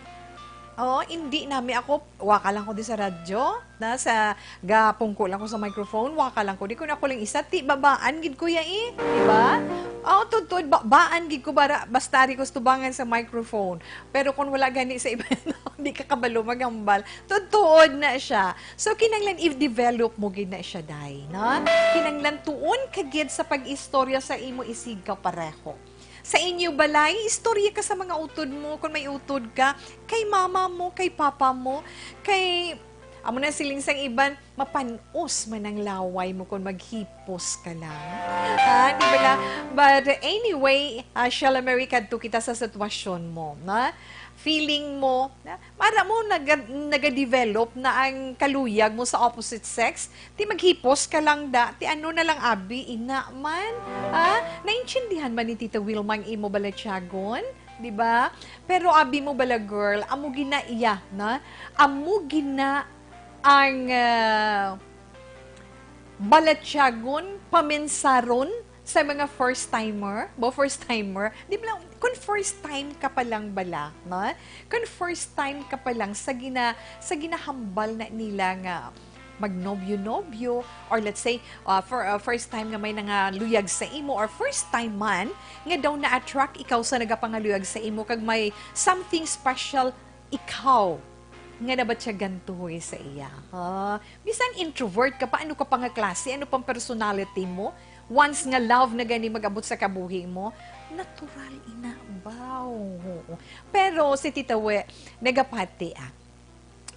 oh, indi nami ako, wa ka lang ko di sa radyo, na sa gapungko lang ko sa microphone, wa ka lang ko di, kun ako lang isa, ti, babaan gid ko ya, eh, di ba? Oh, tudtod, babaan gid ko bara, basta ari ko sa tubangan sa microphone. Pero kung wala gani sa iba, di ka kabalo maghambal. Tudtod na siya. So, kinahanglan i-develop mo gid na siya, day, no? Kinahanglan tuon ka gid sa pag-istorya sa imo isigkapareho. Sa inyo balay, istorya ka sa mga utod mo, kung may utod ka, kay mama mo, kay papa mo, kay, amo na siling sang iban, mapan-os man ang laway mo kung maghipos ka lang. Ah, di ba na? But anyway, ah, Shella Mary, kadto kita sa sitwasyon mo, na? Feeling mo, na? Para mo naga-, nagadevelop na ang kaluyag mo sa opposite sex, ti maghipos ka lang da, ti ano na lang abi, ina man? Ha? Naintindihan man ni Tita Wilma ang imo balatyagon? Di ba? Pero abi mo bala, girl, amo gina iya, na? Amo gina ang, ah, balatyagon, pamensaron sa mga first timer, bo, first timer, di ba lang, kung first time ka pa lang bala, no? Kung first time ka pa lang sa gina-, sa ginahambal na nila nga magnobyo-nobyo, or let's say, uh, for, uh, first time nga may nangaluyag sa imo, or first time man nga daw na-attract ikaw sa nagapangaluyag sa imo, kag may something special ikaw nga nabatyagan tuhoy sa iya. Ha? Bisan introvert ka pa, ano ka pa nga klase, ano pang personality mo, once nga love na gani mag-abot sa kabuhi mo, natural ina, baw. Pero si Tita We, nagapati, ah.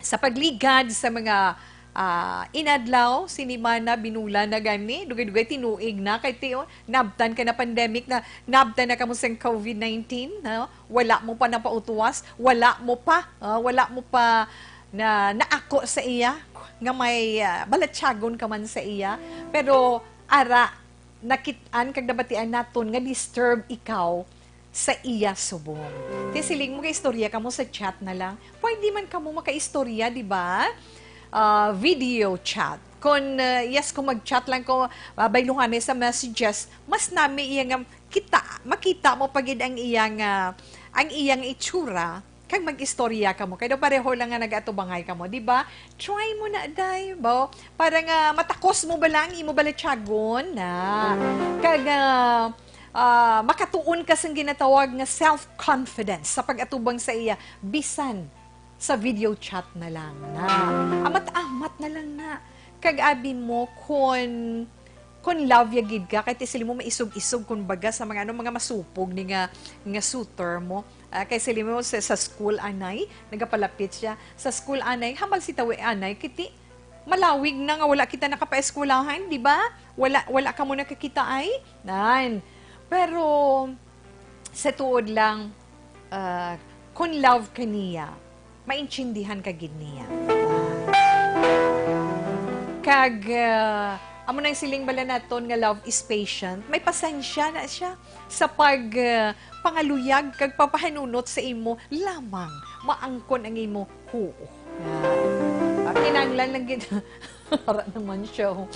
Sa pagligad sa mga, ah, inadlaw, sinimana, binulan na gani, dugay-dugay tinuig na, kay ti-, oh, nabtan ka na pandemic na, nabtan na kamo sang COVID nineteen, no? Wala mo pa napautwas, wala mo pa, ah, wala mo pa na naako sa iya, nga may, ah, balatyagon ka man sa iya. Pero ara, nakit-an kag nabatian naton nga disturb ikaw sa iya subong. Ti siling mo, kaistorya kamo sa chat na lang. Pwede man kamo makaistorya, di ba? Ah, video chat. Kon, ah, yes, kung mag-chat lang ko, ah, bayluhanay sa messages, mas nami iya nga kita, makita mo pa gid ang iyang, ah, ang iyang itsura, kag mag-istorya kamo. Kay daw pareho lang nga nag-atubangay kamo, di ba? Try mo na, day, bo. Para nga matakos mo ba lang, imo balatyagon na. Kag, ah, ah, makatuon ka sang ginatawag nga self-confidence sa pag-atubang sa iya, bisan sa video chat na lang na. Amat-amat na lang na. Kag abi mo, kon, kon love ya gid ka, kay ti siling mo maisog-isog, kun baga, sa mga, ano, mga masupog ni nga, nga suitor mo. Ah, kay siling mo sa, sa school, anay, nagapalapit siya. Sa school, anay, hambal si Tawi, anay, kiti, malawig na nga wala kita nakapaeskwelahan, di ba? Wala, wala kamo nakakita ay? Nan. Pero, sa tuod lang, ah, kung love ka niya, maintindihan ka gid niya. Kag, ah, amo nang siling bala naton nga love is patient, may pasensya na siya sa pag, ah, pangaluyag kag papahanunot sa imo lamang. Maangkon ang imo huo. Ah, kinahanglan lang gid. Ara naman siya, oh.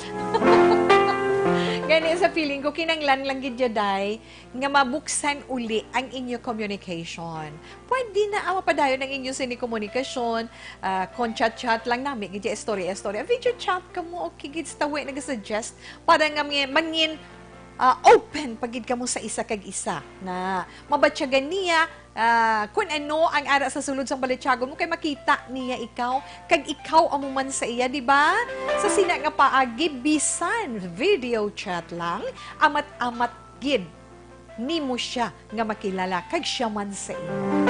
Gani sa feeling ko, kinahanglan lang gid ya, day, nga mabuksan uli ang inyo communication. Pwede na, ah, mapadayon ang inyo sini komunikasyon, ah, kon chat-chat lang nami, gid ya, istorya-istorya. Video chat kamo, okay gid, sa tawi nag-suggest para nga mangin, mangin, ah, open pa gid kamo sa isa kag isa. Na, mabatyagan niya, ah, kun ano ang ara sa sulod sang balatyagon mo, kay makita niya ikaw, kag ikaw amo man sa iya, di ba? Sa sina nga paagi, bisan video chat lang, amat-amat gid nimo siya nga makilala, kag siya man sa imo.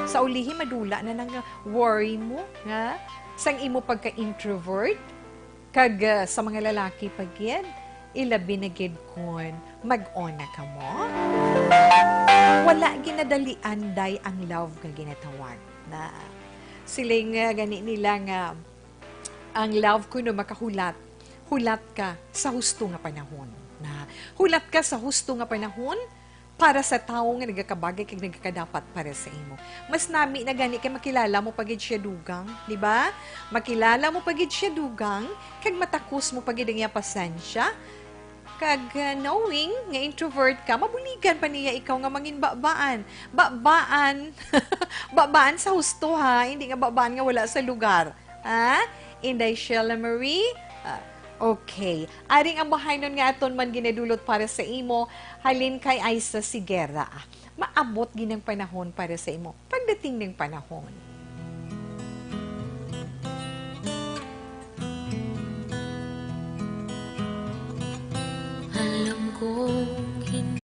Sa ulihi, madula na nang worry mo, ha? Sang imo pagka-introvert, kag, ah, sa mga lalaki pa gid, ilabi na gid kon mag-on na kamo. Wala ginadalian, day, ang love nga ginatawag na. Siling, ah, gani nila nga ang love kuno makahulat, hulat ka sa husto nga panahon. Na, hulat ka sa husto nga panahon para sa tawo nga nagakabagay kag nagakadapat para sa imo. Mas nami na gani kay makilala mo pa gid siya dugang, di ba? Makilala mo pa gid siya dugang, kag matakos mo pa gid ang iya pasensya. Kag, uh, knowing nga introvert ka, mabuligan pa niya ikaw nga mangin babaan. Babaan. Babaan sa husto, ha? Hindi nga babaan nga wala sa lugar. Ha? Inday Sheila Marie? Ah, okay. Aring ang bahaynon nga aton man ginadulot para sa imo, halin kay Aiza Sigera. Maabot gid ang panahon para sa imo. Pagdating ng panahon. Alam kong hindi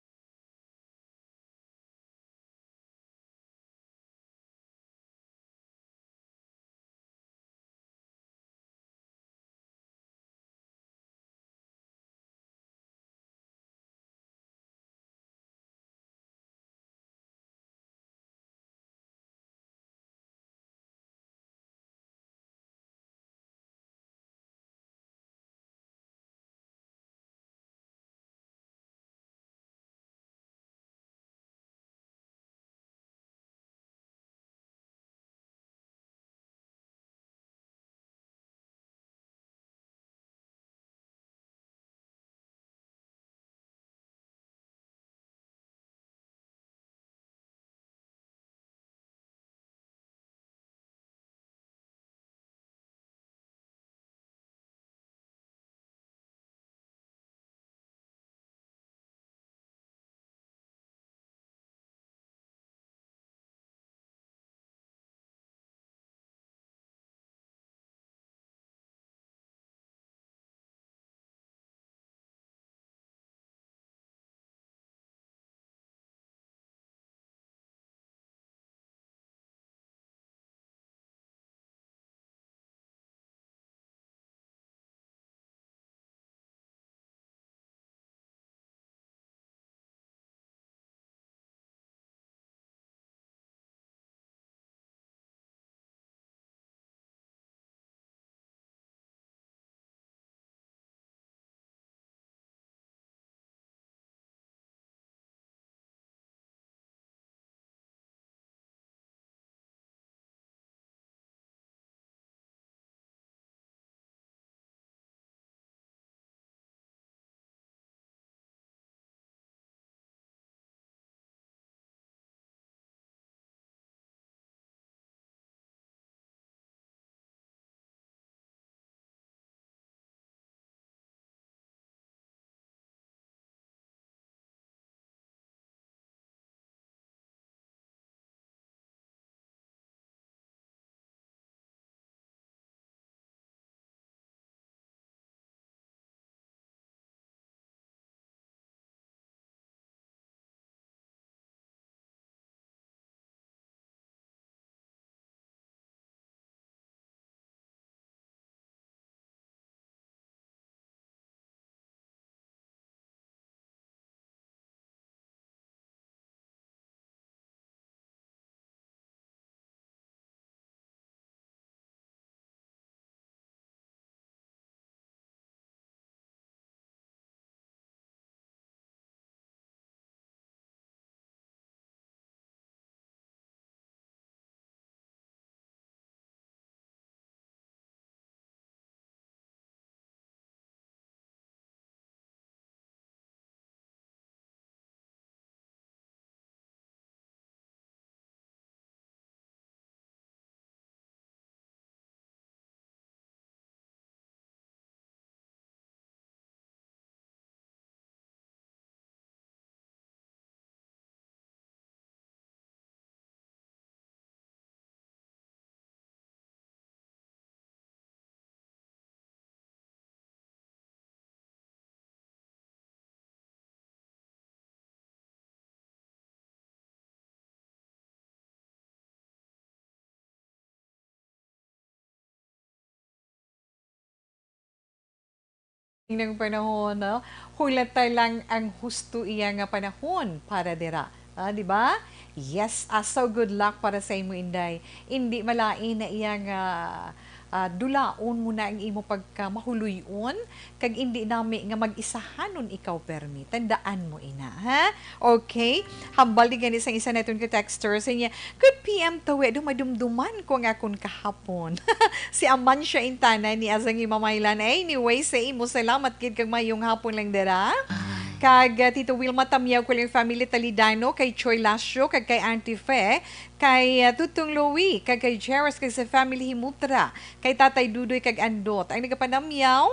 Nang panahon, no? Hulata lang ang husto iya nga panahon para dira. Ah, di ba? Yes, ah, so good luck para sa imo, Inday. Indi malain na iya nga, ah, dulaon mo na ang imo pagkamahuloy-on, kag indi nami nga mag-isahanon ikaw permi. Tandaan mo ina, ha? Okay? Hambal di gani sang isa naton ka texter sa niya, "Good P M tawi, dumadumduman ko nga akon kahapon." Si Amancia Intana ni Azang Himamaylan. Anyway, sa imo, salamat gid kag mayong hapon lang dira. Kag, ah, Tito Wilma, tamyaw ko lang family Talidano, kay Choy Lasio, kag kay Auntie Fe, kay, ah, Tutong Louie, kag kay Jeros, kag sa family Himutra, kay Tatay Dudoy kag Andot. Ang nagapanamyaw,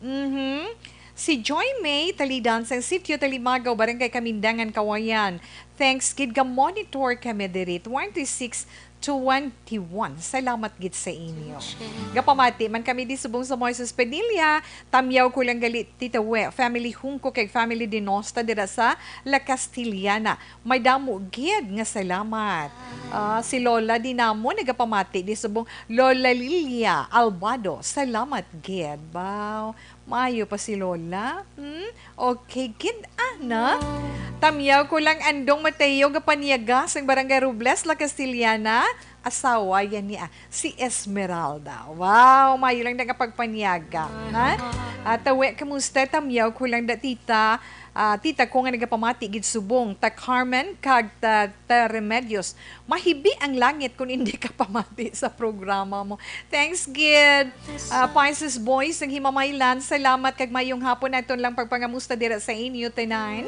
mhm, si Joy May Talidan sang Sitio Talimagaw, Barangay Kamindangan, Kawayan. Thanks gid, ga-monitor kami diri, twenty-six twenty-one. Salamat gid sa inyo. Gapamati man kami di subong sa Moises Padilla, tamyaw ko lang gali, Tita We, family Hungko kag family Dinosta dira sa La Castellana. May damo gid nga salamat. Ah, si Lola di namo nagapamati di subong Lola Lilia Albado. Salamat gid. Wow. Maayo pa si Lola. Hmm? Okay gid, ana. Tamyaw ko lang, Andong Mateo, gapanyaga sang Barangay Robles, La Castellana. Asawa yan niya, si Esmeralda. Wow, maayo lang nagapagpanyaga, ha? Ah, tawi, kamusta? Tamyaw ko lang da, tita. Ah, tita ko nga nagapamati gid subong. Ta Carmen kag ta, ta Remedios. Mahibi ang langit kung hindi ka pamati sa programa mo. Thanks gid. Ah, Pisces Boys, ang Himamaylan, salamat kag mayong hapon. Aton lang pagpangamusta dira sa inyo, tanan.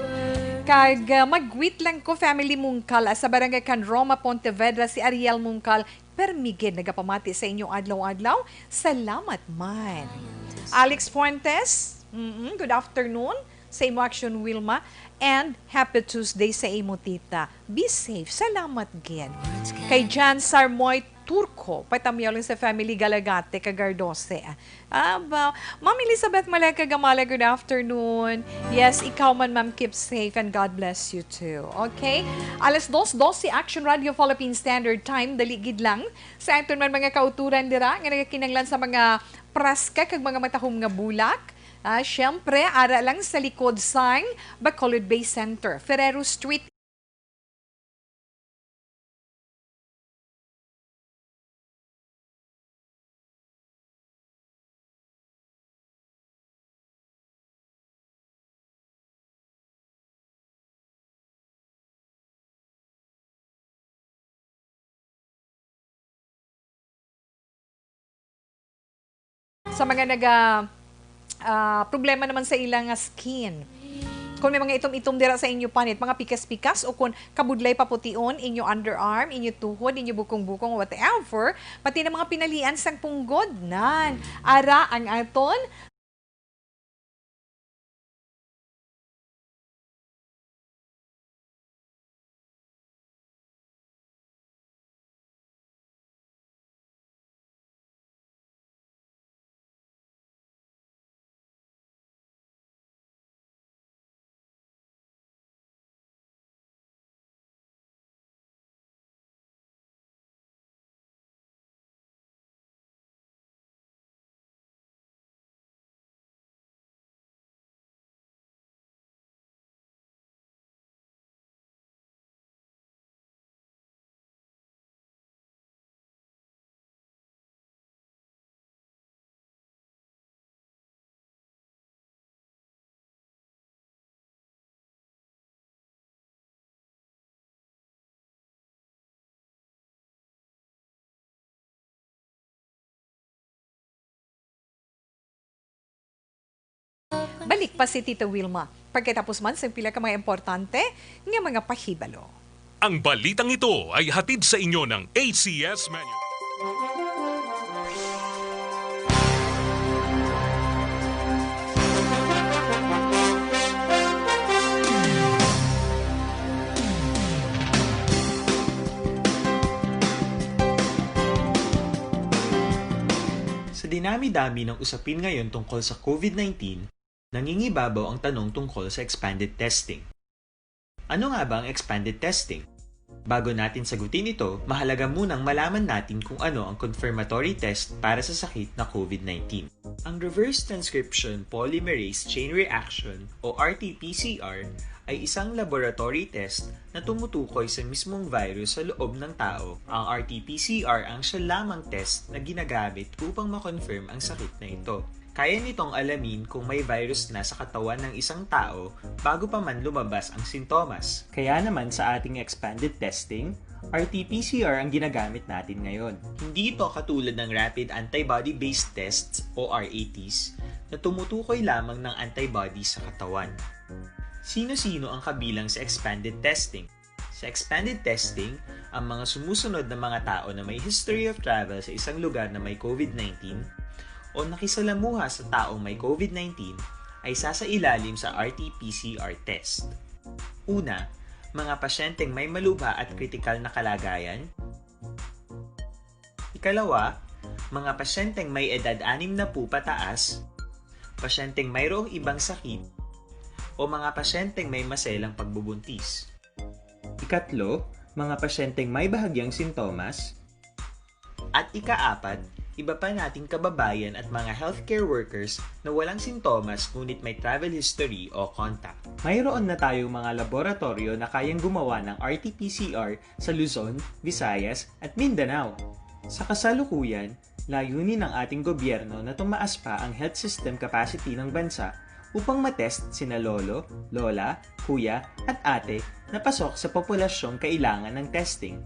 Kag, ah, mag-greet lang ko, family Mungkal, ah, sa Barangay Can Roma, Pontevedra, si Ariel Mungkal, permi gid nagapamati sa inyo adlaw-adlaw. Salamat man. Alex Fuentes, mm, good afternoon sa imo, Action Wilma, and happy Tuesday sa imo, tita. Be safe. Salamat gid. Kay Jan Sarmoy Turco, patamyaw lang sa family Galagate, Cagardose. Ah, ba, Ma'am Elizabeth Maleka Gamala, good afternoon. Yes, ikaw man, ma'am, keep safe and God bless you too. Okay? Alas dos dos si Action Radio Philippine Standard Time. Dali gid lang sa aton man mga kauturan dira nga nagakinahanglan sa mga praska kag mga matahom nga bulak. Ah, siyempre, ara lang sa likod sang Bacolod Bay Center, Ferrero Street. Sa mga naga, ah, problema naman sa ilang nga skin. Kung may mga itom-itom dira sa inyo panit, mga pikas-pikas, o kung kabudlay papution inyo underarm, inyo tuhod, inyo bukong-bukong, whatever, pati na mga pinalian sang punggod, nan. Ara ang aton Balik pa si Tita Wilma pagkatapos man sang pila ka mga importante nga mga pahibalo. Ang balitang ito ay hatid sa inyo ng A C S Manu. Sa dinami-dami ng usapin ngayon tungkol sa COVID nineteen, nangingibabaw ang tanong tungkol sa expanded testing. Ano nga ba ang expanded testing? Bago natin sagutin ito, mahalaga munang malaman natin kung ano ang confirmatory test para sa sakit na COVID nineteen. Ang reverse transcription polymerase chain reaction o R T P C R ay isang laboratory test na tumutukoy sa mismong virus sa loob ng tao. Ang R T P C R ang siya lamang test na ginagamit upang ma-confirm ang sakit na ito. Kaya nitong alamin kung may virus na sa katawan ng isang tao bago pa man lumabas ang sintomas. Kaya naman sa ating expanded testing, R T P C R ang ginagamit natin ngayon. Hindi ito katulad ng rapid antibody-based tests o R A Ts na tumutukoy lamang ng antibodies sa katawan. Sino-sino ang kabilang sa expanded testing? Sa expanded testing, ang mga sumusunod na mga tao na may history of travel sa isang lugar na may COVID nineteen o nakisalamuha sa taong may COVID nineteen ay sasailalim sa R T P C R test. Una, mga pasyenteng may malubha at kritikal na kalagayan. Ikalawa, mga pasyenteng may edad anim na po pataas, pasyenteng mayroong ibang sakit, o mga pasyenteng may maselang pagbubuntis. Ikatlo, mga pasyenteng may bahagyang sintomas. At ikaapat, iba pa nating kababayan at mga healthcare workers na walang sintomas ngunit may travel history o contact. Mayroon na tayong mga laboratoryo na kayang gumawa ng R T P C R sa Luzon, Visayas, at Mindanao. Sa kasalukuyan, layunin ng ating gobyerno na tumaas pa ang health system capacity ng bansa upang matest sina lolo, lola, kuya, at ate na pasok sa populasyong kailangan ng testing.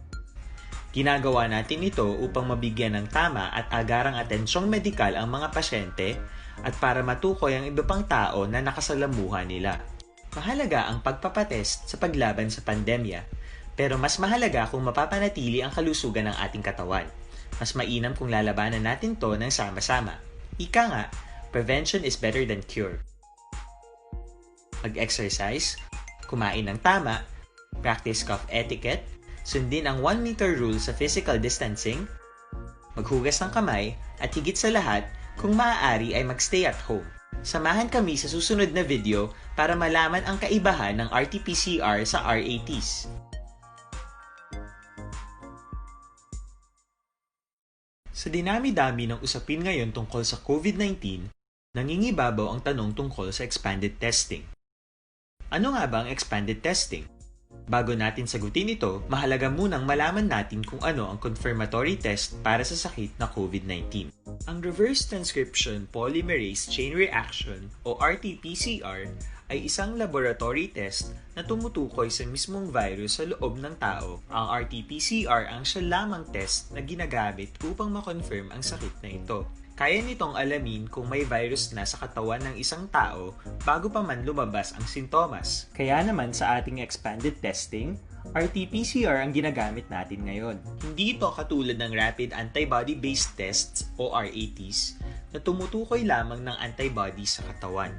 Ginagawa natin ito upang mabigyan ng tama at agarang atensyong medikal ang mga pasyente at para matukoy ang iba pang tao na nakasalamuha nila. Mahalaga ang pagpapatest sa paglaban sa pandemya, pero mas mahalaga kung mapapanatili ang kalusugan ng ating katawan. Mas mainam kung lalabanan natin to ng sama-sama. Ika nga, prevention is better than cure. Mag-exercise, kumain ng tama, practice cough etiquette, sundin ang one meter rule sa physical distancing, maghugas ng kamay, at higit sa lahat, kung maaari ay mag-stay at home. Samahan kami sa susunod na video para malaman ang kaibahan ng R T P C R sa R A Ts. Sa dinami-dami ng usapin ngayon tungkol sa COVID nineteen, nangingibabaw ang tanong tungkol sa expanded testing. Ano nga ba ang expanded testing? Bago natin sagutin ito, mahalaga munang malaman natin kung ano ang confirmatory test para sa sakit na COVID nineteen. Ang reverse transcription polymerase chain reaction o R T P C R ay isang laboratory test na tumutukoy sa mismong virus sa loob ng tao. Ang R T P C R ang siya lamang test na ginagamit upang ma-confirm ang sakit na ito. Kaya nitong alamin kung may virus na sa katawan ng isang tao bago pa man lumabas ang sintomas. Kaya naman sa ating expanded testing, R T P C R ang ginagamit natin ngayon. Hindi ito katulad ng rapid antibody-based tests o R A Ts na tumutukoy lamang ng antibodies sa katawan.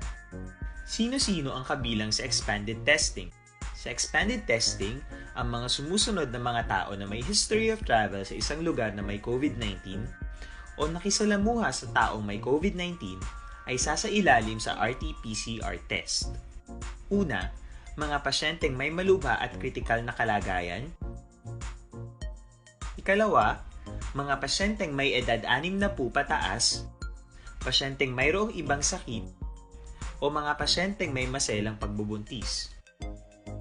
Sino-sino ang kabilang sa expanded testing? Sa expanded testing, ang mga sumusunod na mga tao na may history of travel sa isang lugar na may COVID nineteen o nakisalamuha sa taong may COVID nineteen ay sasailalim sa R T P C R test. Una, mga pasyenteng may malubha at kritikal na kalagayan. Ikalawa, mga pasyenteng may edad anim na po pataas, pasyenteng mayroong ibang sakit, o mga pasyenteng may maselang pagbubuntis.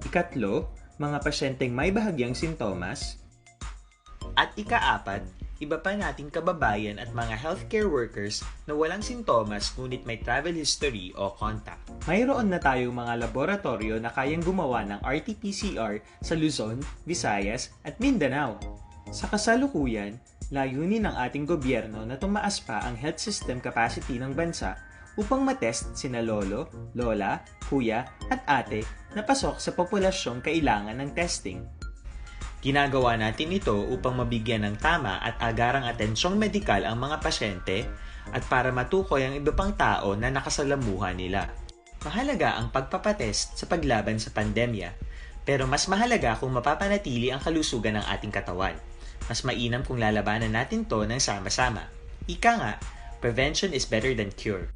Ikatlo, mga pasyenteng may bahagyang sintomas. At ikaapat, iba pa nating kababayan at mga healthcare workers na walang sintomas ngunit may travel history o contact. Mayroon na tayong mga laboratorio na kayang gumawa ng R T P C R sa Luzon, Visayas, at Mindanao. Sa kasalukuyan, layunin ng ating gobyerno na tumaas pa ang health system capacity ng bansa upang matest sina lolo, lola, kuya, at ate na pasok sa populasyong kailangan ng testing. Ginagawa natin ito upang mabigyan ng tama at agarang atensyong medikal ang mga pasyente at para matukoy ang iba pang tao na nakasalamuha nila. Mahalaga ang pagpapatest sa paglaban sa pandemya, pero mas mahalaga kung mapapanatili ang kalusugan ng ating katawan. Mas mainam kung lalabanan natin to ng sama-sama. Ika nga, prevention is better than cure.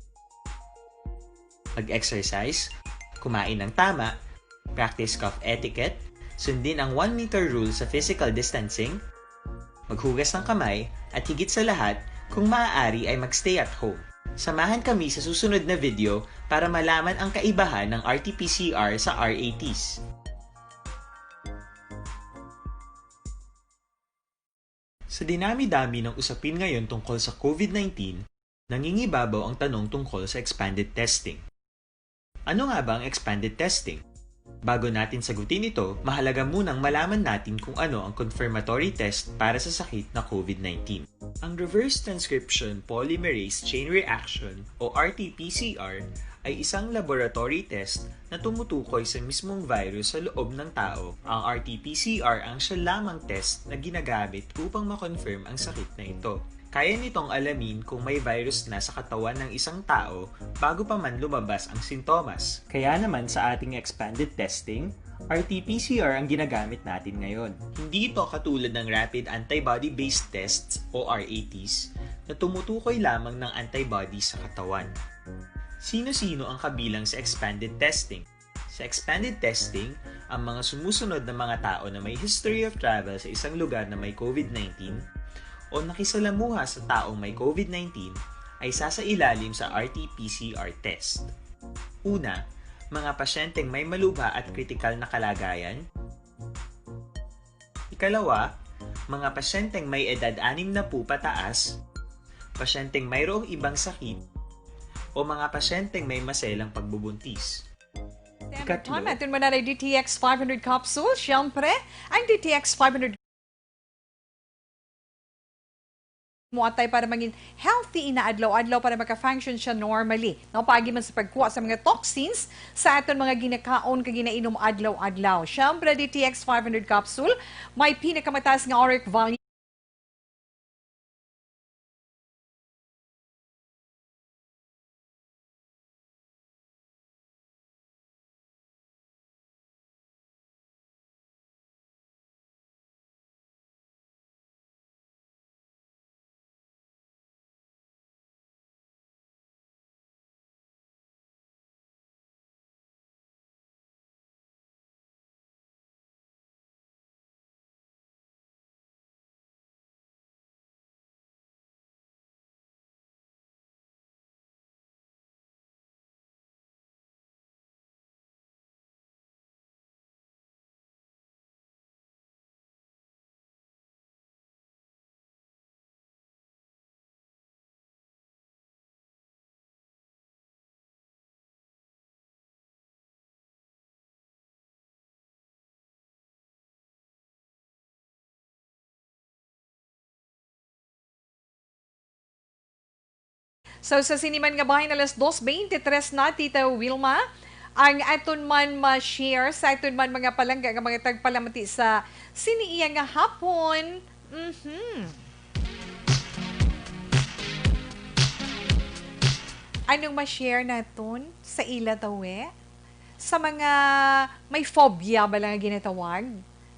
Mag-exercise, kumain ng tama, practice cough etiquette, sundin ang one meter rule sa physical distancing, maghugas ng kamay, at higit sa lahat, kung maaari ay mag-stay at home. Samahan kami sa susunod na video para malaman ang kaibahan ng R T P C R sa R A Ts. Sa dinami-dami ng usapin ngayon tungkol sa COVID nineteen, nangingibabaw ang tanong tungkol sa expanded testing. Ano nga ba ang expanded testing? Bago natin sagutin ito, mahalaga munang malaman natin kung ano ang confirmatory test para sa sakit na COVID nineteen. Ang reverse transcription polymerase chain reaction o R T P C R ay isang laboratory test na tumutukoy sa mismong virus sa loob ng tao. Ang R T P C R ang siya lamang test na ginagamit upang ma-confirm ang sakit na ito. Kaya nitong alamin kung may virus na sa katawan ng isang tao bago pa man lumabas ang sintomas. Kaya naman sa ating expanded testing, R T P C R ang ginagamit natin ngayon. Hindi ito katulad ng rapid antibody-based tests o R A Ts na tumutukoy lamang ng antibody sa katawan. Sino-sino ang kabilang sa expanded testing? Sa expanded testing, ang mga sumusunod na mga tao na may history of travel sa isang lugar na may COVID nineteen o nakisalamuha sa taong may COVID nineteen ay sasailalim sa R T P C R test. Una, mga pasyenteng may malubha at kritikal na kalagayan. Ikalawa, mga pasyenteng may edad anim na po pataas, pasyenteng mayroong ibang sakit, o mga pasyenteng may maselang pagbubuntis. Standard Ikatlo. Time, aton man na D T X five hundred capsule. Siyempre, ang D T X five hundred mo atay para maging healthy ina adlaw-adlaw para maka-function siya normally. No, paagi man sa pagkuha sa mga toxins sa aton mga ginakaon kag ginainom adlaw-adlaw. Siyempre, D T X five hundred capsule, may pinakamataas nga uric value. So, sa sini man nga bahin, alas dos beintitres na, Tita Wilma, ang aton man ma-share sa aton man mga palangga nga mga tagpalamati sa sini iya nga hapon. Mhm. Anong ma-share naton sa ila, tawe? Sa mga may phobia ba lang nga ginatawag?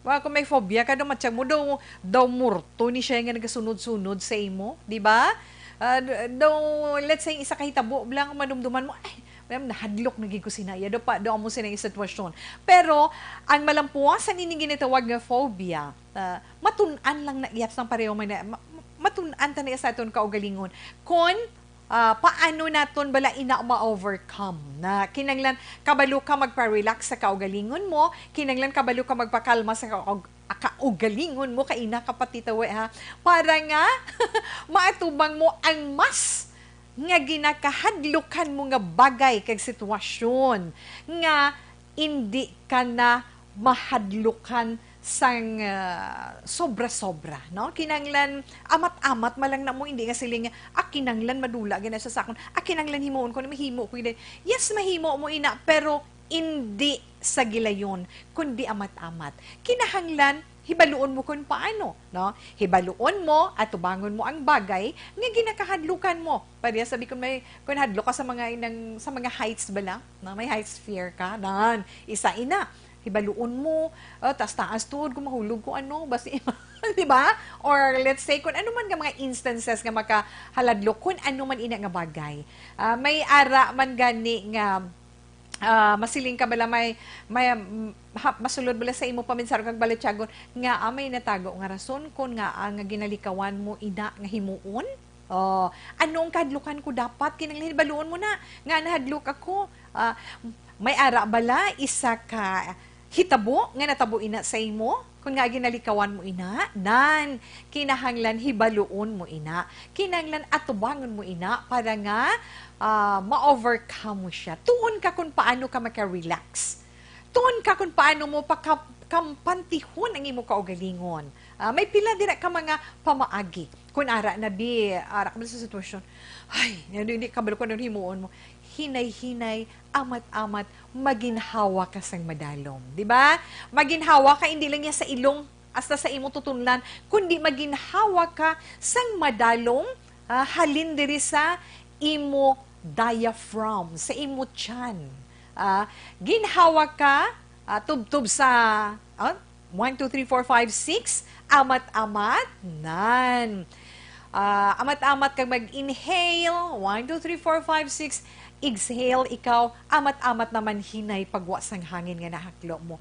Wa, kung may phobia ka, daw matyag mo, daw, daw murto ni siya nga nagasunod-sunod sa imo, di ba? Ah, d-, daw, let's say, isa ka hitabo lang, madumduman mo, "Ay, ma'am, nahadlok na gid ko sinaya." Daw pa, daw amo sila yung sitwasyon. Pero, ang malampuasan ini ginatawag nga phobia, ah, matun-an lang na iyat sang pareho man na, ma-, ma-, matun-an ta na sa aton kaugalingon. Kon ah, paano naton bala ina ma-overcome? Na kinahanglan kabalo ka magpa-relax sa kaugalingon mo, kinahanglan kabalo ka magpakalma sa kaug-, kaugalingon mo, kay ina ka pati tawe, ha, para nga maatubang mo ang mas nga ginakahadlukan mo nga bagay kag sitwasyon nga indi ka na mahadlukan sang, ah, sobra-sobra, no? Kinahanglan amat-amat man lang na mo, hindi nga siling, "Ah, kinahanglan madula gina sa sakon. Ah, kinahanglan himuon ko ni, mahimo ko gid." Yes, mahimo mo ina, pero indi sa gilayon, kundi amat-amat. Kinahanglan hibaluon mo kun paano, no? Hibaluon mo, atubangon mo ang bagay nga ginakahadlukan mo. Pareha sabi kun may, kun hadlok ka sa mga inang, sa mga heights bala, no? May heights fear ka, nan, isa ina. Hibaluon mo, ah, taas-taas tuod kung mahulog ko ano, basi, di ba? Or let's say, kung ano man nga mga instances nga makahaladlok, kung ano man ina nga bagay. Ah, may ara man gani nga, ah, masiling ka bala, may, may, mm, ha-, masulod bala sa imo paminsar kag balatyagon nga, ah, may natago nga rason kung nga, ah, nga ginalikawan mo ina nga himuon? Oh, ano ang kahadlukan ko dapat? Kinahanglan hibaluon mo na nga nahadlok ako. Ah, may ara bala isa ka hitabo nga natabo ina sa imo? Kung nga ginalikawan mo ina, nan, kinahanglan hibaluon mo ina. Kinahanglan atubangon mo ina para nga, ah, ma-overcome mo siya. Tuon ka kung paano ka maka-relax. Tuon ka kung paano mo paka-, kampantihon ang imo kaugalingon. Ah, may pila dira ka mga pamaagi. Kung ara na, bi, ara ka man sa sitwasyon, ay, hindi, hindi kabalo ko anong himuon mo. Hinay-hinay, amat-amat, maginhawa ka sang madalom. Di ba? Maginhawa ka, hindi lang niya sa ilong, hasta sa imo tutunlan, kundi maginhawa ka sang madalom, ah, halin diri sa imo diaphragm, sa imo tiyan. Ah, ginhawa ka, ah, tubtob sa, ah, one, two, three, four, five, six, amat-amat, nan. Ah, amat-amat kag mag-inhale, one, two, three, four, five, six. Exhale, ikaw, amat-amat naman hinay pagwa sang hangin nga nahaklo mo.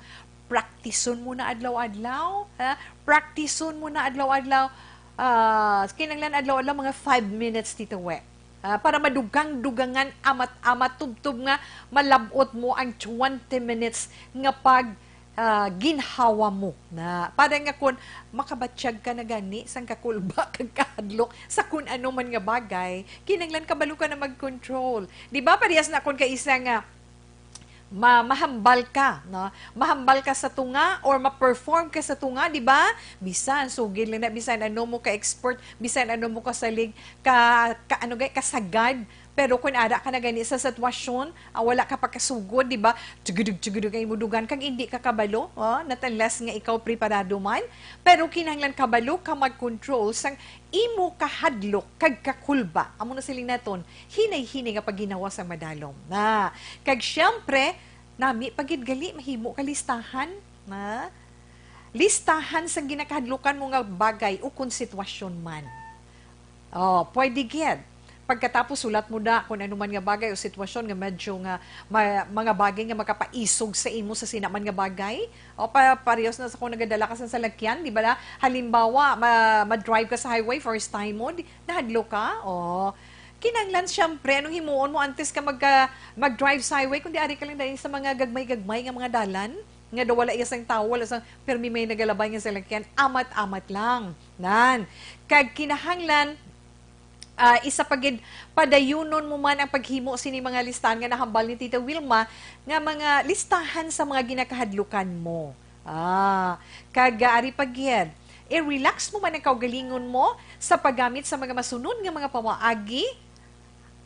Praktison mo na adlaw-adlaw, ha? Praktison mo na adlaw-adlaw. Ah, kinahanglan adlaw-adlaw mga five minutes, Tita We. Ah, para madugang-dugangan, amat-amat, tubtob nga malab-ot mo ang twenty minutes nga pag, ah, ginhawa mo na. Para nga kun makabatyag ka na gani sang kakulba kag kahadlok sa kun ano man nga bagay, kinahanglan kabalo ka na mag-control. Di ba, parehas na kun kaisa nga ma-, mahambal ka, no? Mahambal ka sa tunga or ma-perform ka sa tunga, di ba? Bisan, sugid lang na, bisan ano mo ka-expert, bisan ano mo kasalig, ka, ka, ano gay, kasagad. Pero kung ara ka na gani sa sitwasyon, ah, wala ka pa kasugod, di ba? Tugudug, tugudug ang imo dugan, kag hindi ka kabalo, oh, not unless nga ikaw preparado man. Pero kinahanglan kabalo ka mag-control sang imo kahadlok kag kakulba. Amo na siling naton, hinay-hinay nga pagginhawa sang madalom. Na, kag siyempre, nami pa gid gali mahimo ka listahan, na? Listahan sang ginakahadlukan mo nga bagay ukon sitwasyon man. Oh, pwede gid. Pagkatapos, sulat mo na kung ano man nga bagay o sitwasyon nga medyo nga ma-, mga bagay nga makapaisog sa imo sa sina man nga bagay. O pa, parehas na sa kung nagadala ka sa salakyan, di ba na? Halimbawa, ma-, ma-drive ka sa highway, first time mo, di, nahadlok ka? O, kinahanglan, siyempre, anong himuon mo antes ka magka-, mag-drive sa highway, kundi ari ka lang dahil sa mga gagmay-gagmay nga mga dalan, nga daw wala iya sang tawo, wala sang, permi may nagalabay nga salakyan, amat-amat lang. Nan. Kag kinahanglan, ah, isa pa gid, padayunon mo man ang paghimo sini mga listahan nga nahambal ni Tita Wilma nga mga listahan sa mga ginakahadlukan mo. Ah, kag, ah, ari pa gid, i-relax mo man ang kaugalingon mo sa paggamit sa mga masunod nga mga pamaagi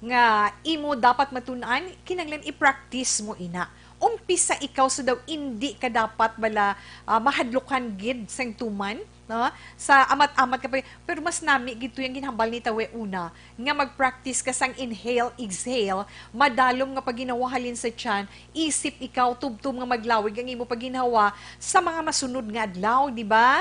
nga imo dapat matun-an, kinahanglan i-practice mo ina. Umpisa ikaw sa daw indi ka dapat bala, ah, mahadlukan gid sang tuman, no? Sa amat-amat ka pa, pero mas nami gid to yung ginhambal ni Tawe una, nga mag-practice ka sang inhale, exhale, madalom nga pagginhawa halin sa tiyan, isip ikaw tubtob nga maglawig ang imo pagginhawa sa mga masunod nga adlaw, di ba?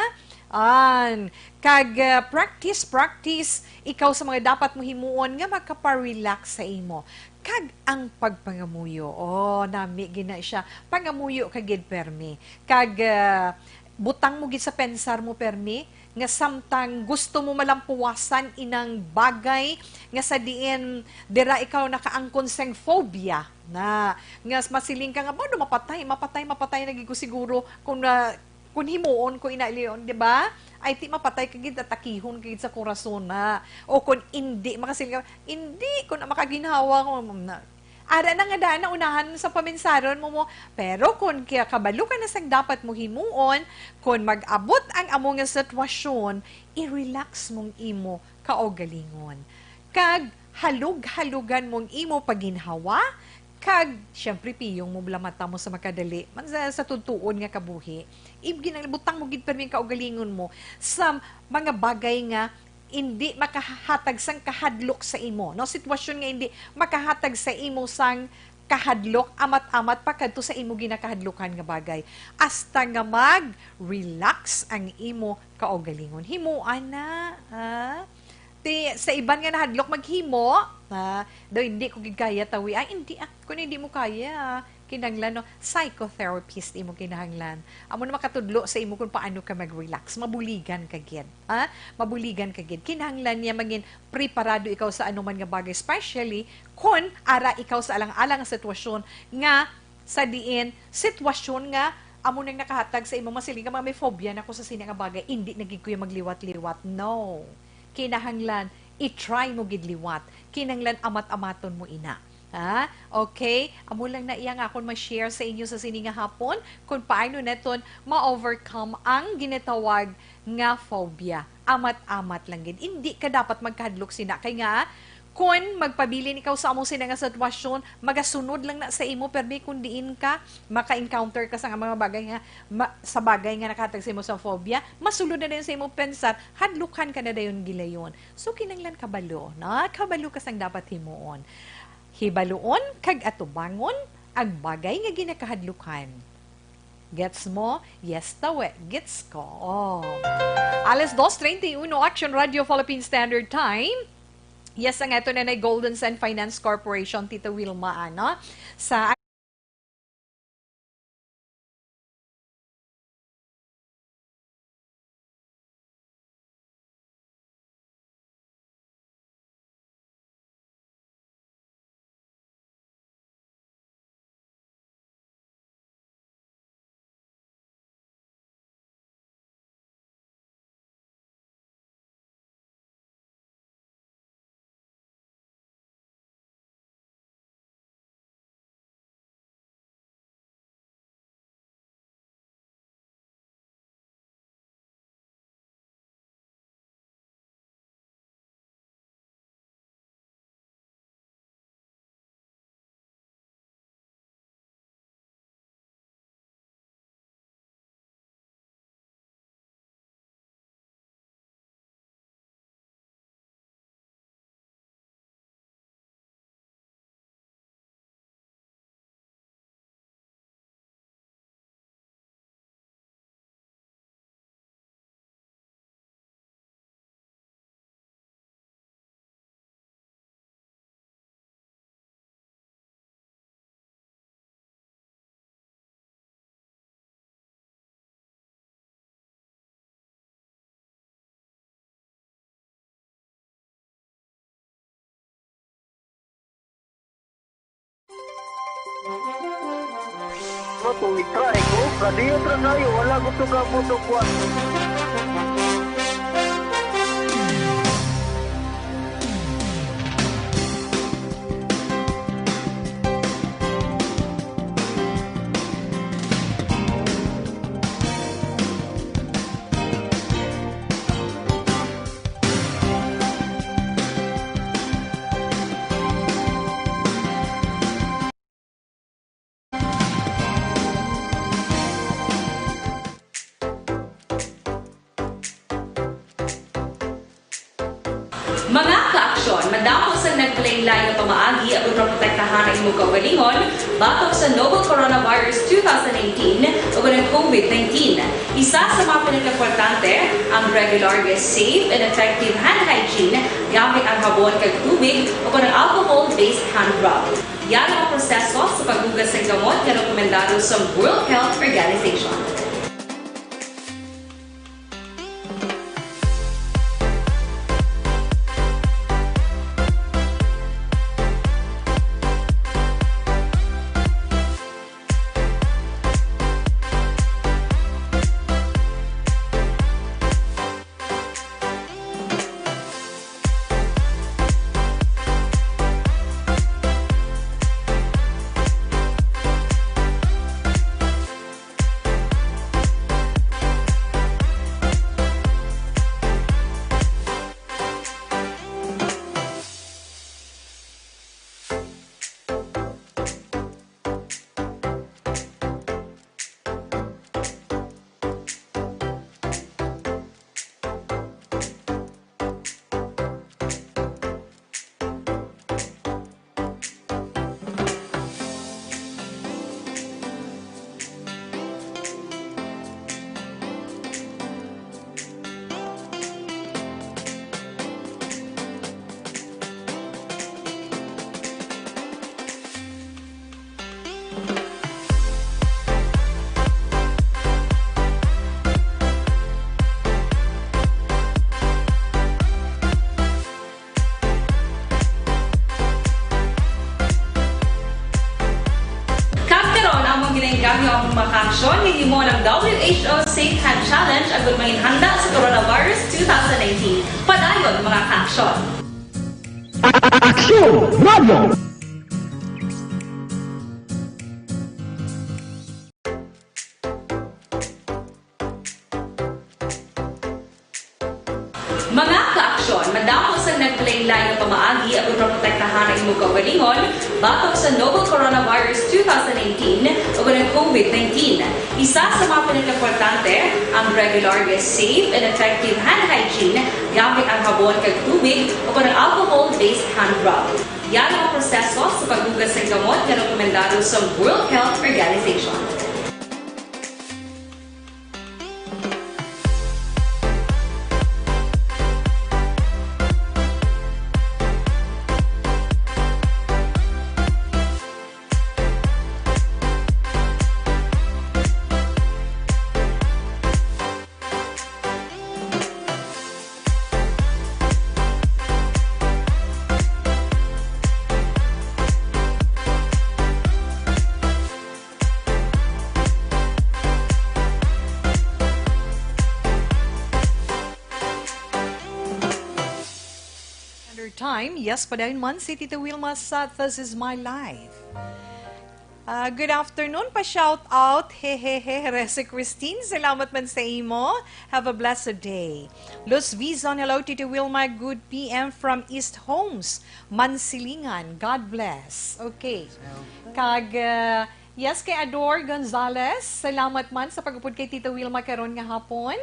An, kag, ah, practice, practice ikaw sa mga dapat mo himuon nga makaparelax sa imo. Kag ang pagpangamuyo, oh, nami gina siya. Pangamuyo ka gid permi. Kag, ah, butang mo gid sa pensar mo permi nga samtang gusto mo malampuwasan inang bagay nga sa diin dira ikaw nakaangkon sang phobia na, nga masiling ka nga, "Bado mapatay, mapatay, mapatay na gid ko siguro kung na, kung himuon ko ina, Leon, di ba? Ay, ti mapatay ka gid, atakihon ka gid sa korason na. O kung indi, makasil ka, indi ko na makaginhawa ko na." Ara na nga daan, naunahan sa paminsaron mo mo. Pero kung kaya kabalo ka na sang dapat mo himuon, kung mag-abot ang amo nga sitwasyon, i-relax mong imo kaugalingon. Kag halog-halogan mong imo paginhawa, kag, siyempre, piyong mo lamata mo sa makadali, man sa, sa tutuon nga kabuhi. Ib-, ginalibutang mo gid permi ang kaugalingon mo sa mga bagay nga indi makahatag sang kahadlok sa imo, no? Sitwasyon nga indi makahatag sa imo sang kahadlok, amat-amat pa kadto sa imo ginakahadlokan nga bagay. Hasta nga mag-relax ang imo kaugalingon. Himuan na, ha? Ti, sa iban nga nahadlok maghimo, ha? Daw, "Hindi ko gid kaya, Tawi." Ay, hindi, ah. Kung hindi mo kaya, ah, Kinahanglan, no? Psychotherapist imo kinahanglan. Amo na makatudlo sa imo kung paano ka mag-relax. Mabuligan ka gid. Ha? Mabuligan ka gid. Kinahanglan niya mangin preparado ikaw sa anuman nga bagay, especially kung ara ikaw sa alang-alang nga sitwasyon nga sa diin, sitwasyon nga amo nang nakahatag sa imo masiling ka, "May phobia na ko sa sini nga bagay, indi na gid ko yung magliwat-liwat." No. Kinahanglan, i-try mo gid liwat. Kinahanglan amat-amaton mo ina. Ha? Okay? Amo lang na iya nga akon ma-share sa inyo sa sini nga hapon kung paano naton ma-overcome ang ginatawag nga phobia. Amat-amat lang gid. Hindi ka dapat magkahadlok sina. Kay nga, kung magpabilin ikaw sa amo sina nga sitwasyon, magasunod lang na sa imo, permi kung diin ka, maka-encounter ka sa nga mga bagay nga, ma-, sa bagay nga nakahatag sa imo sa phobia, masulod na dayon sa imo pensar, hadlukan ka na dayon gilayon. So, kinahanglan kabalo, no? Kabalo ka sang dapat himuon. Hibaluon kag atubangon ang bagay nga ginakahadlukan. Gets mo? Yes, tawe. Gets ko. Oh. Alas dos treinta y uno, Action Radio Philippine Standard Time. Yes, ang ato na na Golden Sand Finance Corporation, Tita Wilma, ano? Sa Matuig, try ko. Kadiyot ra kayo, wala ko to kabuto kwa. Mga ka-aksyon, madamo sang nagkalain-lain nga pamaagi agud maprotektahan ang imong kaugalingon batok sa novel coronavirus two thousand eighteen ug ang COVID nineteen. Isa sa mga pinakaimportante ang regular nga safe and effective hand hygiene gamit ang habon kag tubig o kon ang alcohol-based hand rub. Yari ang proseso sa paghugas sa gamot nga rekomendado sa World Health Organization. Aksyon, gihimo ng W H O Safe Hand Challenge agud manginhanda sa coronavirus two thousand nineteen. Padayon, mga ka-aksyon. Aksyon Radio! Mga ka-aksyon, madamo sang naglain-lain nga pamaagi aron maprotektahan ang imong kaugalingon batok sa novel coronavirus two thousand nineteen o kon ang COVID nineteen. Isa sa mga pinakaimportante ang regular nga safe and effective hand hygiene gamit ang habon kag tubig o kon ang alcohol-based hand rub. Yari ang proseso sa paghugas sang kamot nga rekomendado sa World Health Organization. Standard Time, yes, padayon man si Tita Wilma sa This Is My Life. Ah, good afternoon, pa-shout out. He, he, he, Rese Christine, salamat man sa imo. Have a blessed day. Luz Vizon, hello, Tita Wilma. Good P M from East Homes, Mansilingan. God bless. Okay. Kag, ah, yes, kay Ador Gonzalez, salamat man sa pag-upod kay Tita Wilma karon nga hapon.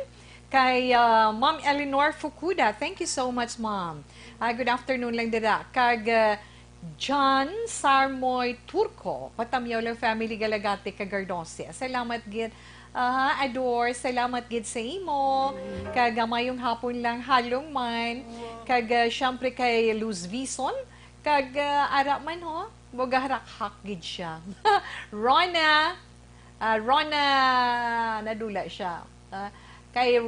Kay, ah, Ma'am Eleanor Fukuda, thank you so much, Ma'am. Ah, good afternoon lang dira. Kag, ah, John Sarmoy Turco, Patamyaw lang family, Galagate, Cagardose. Salamat gid. Aha, Ador, salamat gid sa imo. Kag, ah, mayong hapon lang, halong man. Kag, ah, syempre kay Luz Vison. Kag, ah, ara man, ho, magaharakhak gid siya. Rona, ah, Rona, nadula siya. Ah, kay,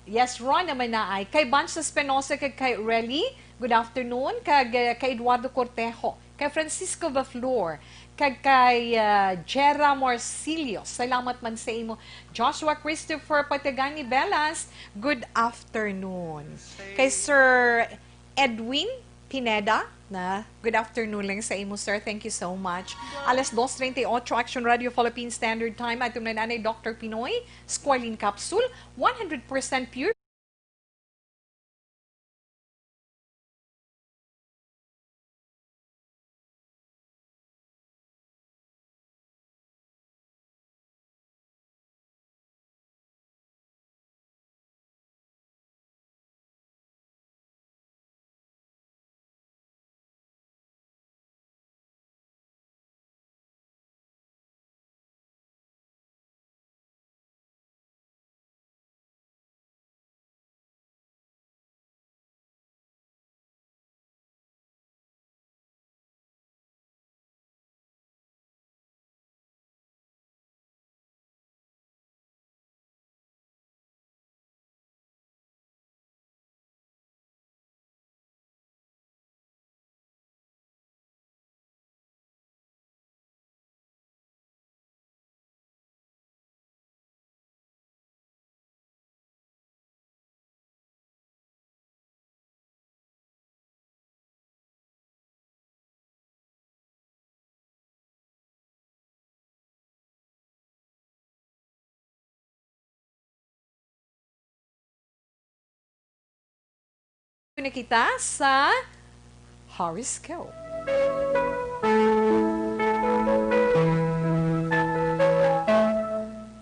yes, Rona Manaay. Kay Bancho Espinosa, kag kay Relly, good afternoon. Kag, ah, kay Eduardo Cortejo, kay Francisco Vaflor, kag kay, ah, Jera Morcillo. Salamat man sa imo. Joshua Christopher Patagani Velas, good afternoon. Kay Sir Edwin Pineda, na, good afternoon lang sa imo, sir. Thank you so much. Alas dos treinta y ocho, Action Radio Philippine Standard Time. Ato na nanay, Doctor Pinoy, Squalene Capsule, one hundred percent pure. Na kita sa horoscope.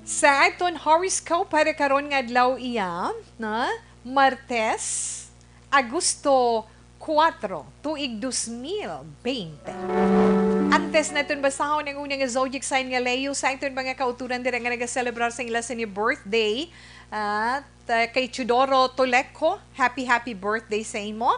Sa aton horoscope para karon nga adlaw iya, na Martes, Agosto kuwatro, tuig dos mil bente. Antes naton basahon ang una nga zodiac sign nga Leo, sa aton mga kauturan dira nga nagaselebrar sa ila sini birthday, at, uh, kay Teodoro Toleco, happy, happy birthday sa imo.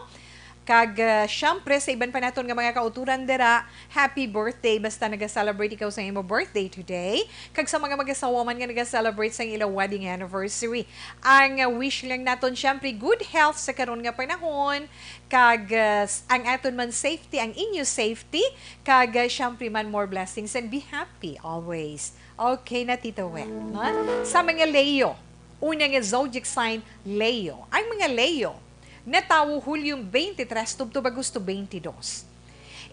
Kag, uh, syempre, sa iban pa naton nga mga kauturan dira, happy birthday basta naga-celebrate ikaw sa imo birthday today. Kag sa mga mag-asawa man nga naga-celebrate sa ila wedding anniversary, ang, uh, wish lang naton, syempre, good health sa karon nga panahon. Kag, uh, s-, ang aton man safety, ang inyo safety. Kag, uh, syempre man, more blessings and be happy always. Okay na, Tito Wet, no? Sa mga Leo, una nga zodiac sign, Leo. Ang mga Leo, natawo Hulyo twenty-three tubtob Agosto twenty-two.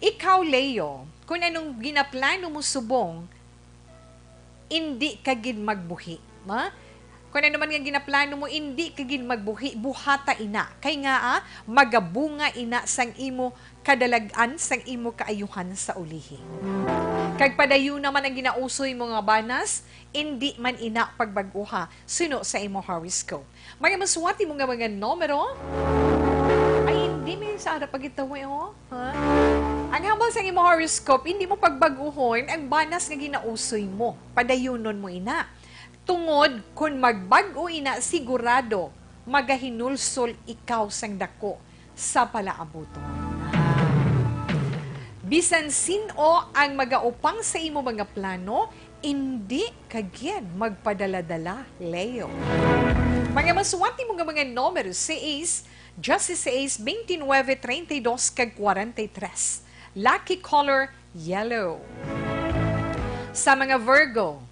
Ikaw, Leo, kung anong ginaplano mo subong, indi ka gid magbuhi, no? Kung ano man nga ginaplano mo, indi ka gid magbuhi, buhata ina. Kay nga, ah, magabunga ina sang imo kadalag-an sang imo kaayuhan sa ulihi. Kag padayon naman ang ginausoy mo nga banas, indi man ina pagbag-uha, suno sa imo horoscope. Mga masuwati mo nga mga numero, ay, hindi may sa ara pagitawi, oh. Ha? Ang hambal sang imo horoscope, hindi mo pagbag-uhon ang banas nga ginausoy mo. Padayunon mo ina. Tungod kun magbag-o ina, sigurado magahinulsol ikaw sang dako sa palaabuton. Ah. Bisan sin-o ang magaupang sa imo mga plano, indi ka gid magpadala-dala, Leo. Mga masuwat nimo nga mga numero, sais, diyasiseis, beintinuebe, treinta y dos, kag kwarenta y tres. Lucky color, yellow. Sa mga Virgo,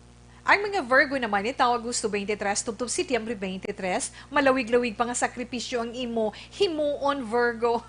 ang mga Virgo naman, ni tawo Agosto twenty-three tubtob Setyembre twenty-three, malawig-lawig pa nga sakripisyo ang imo himuon, Virgo.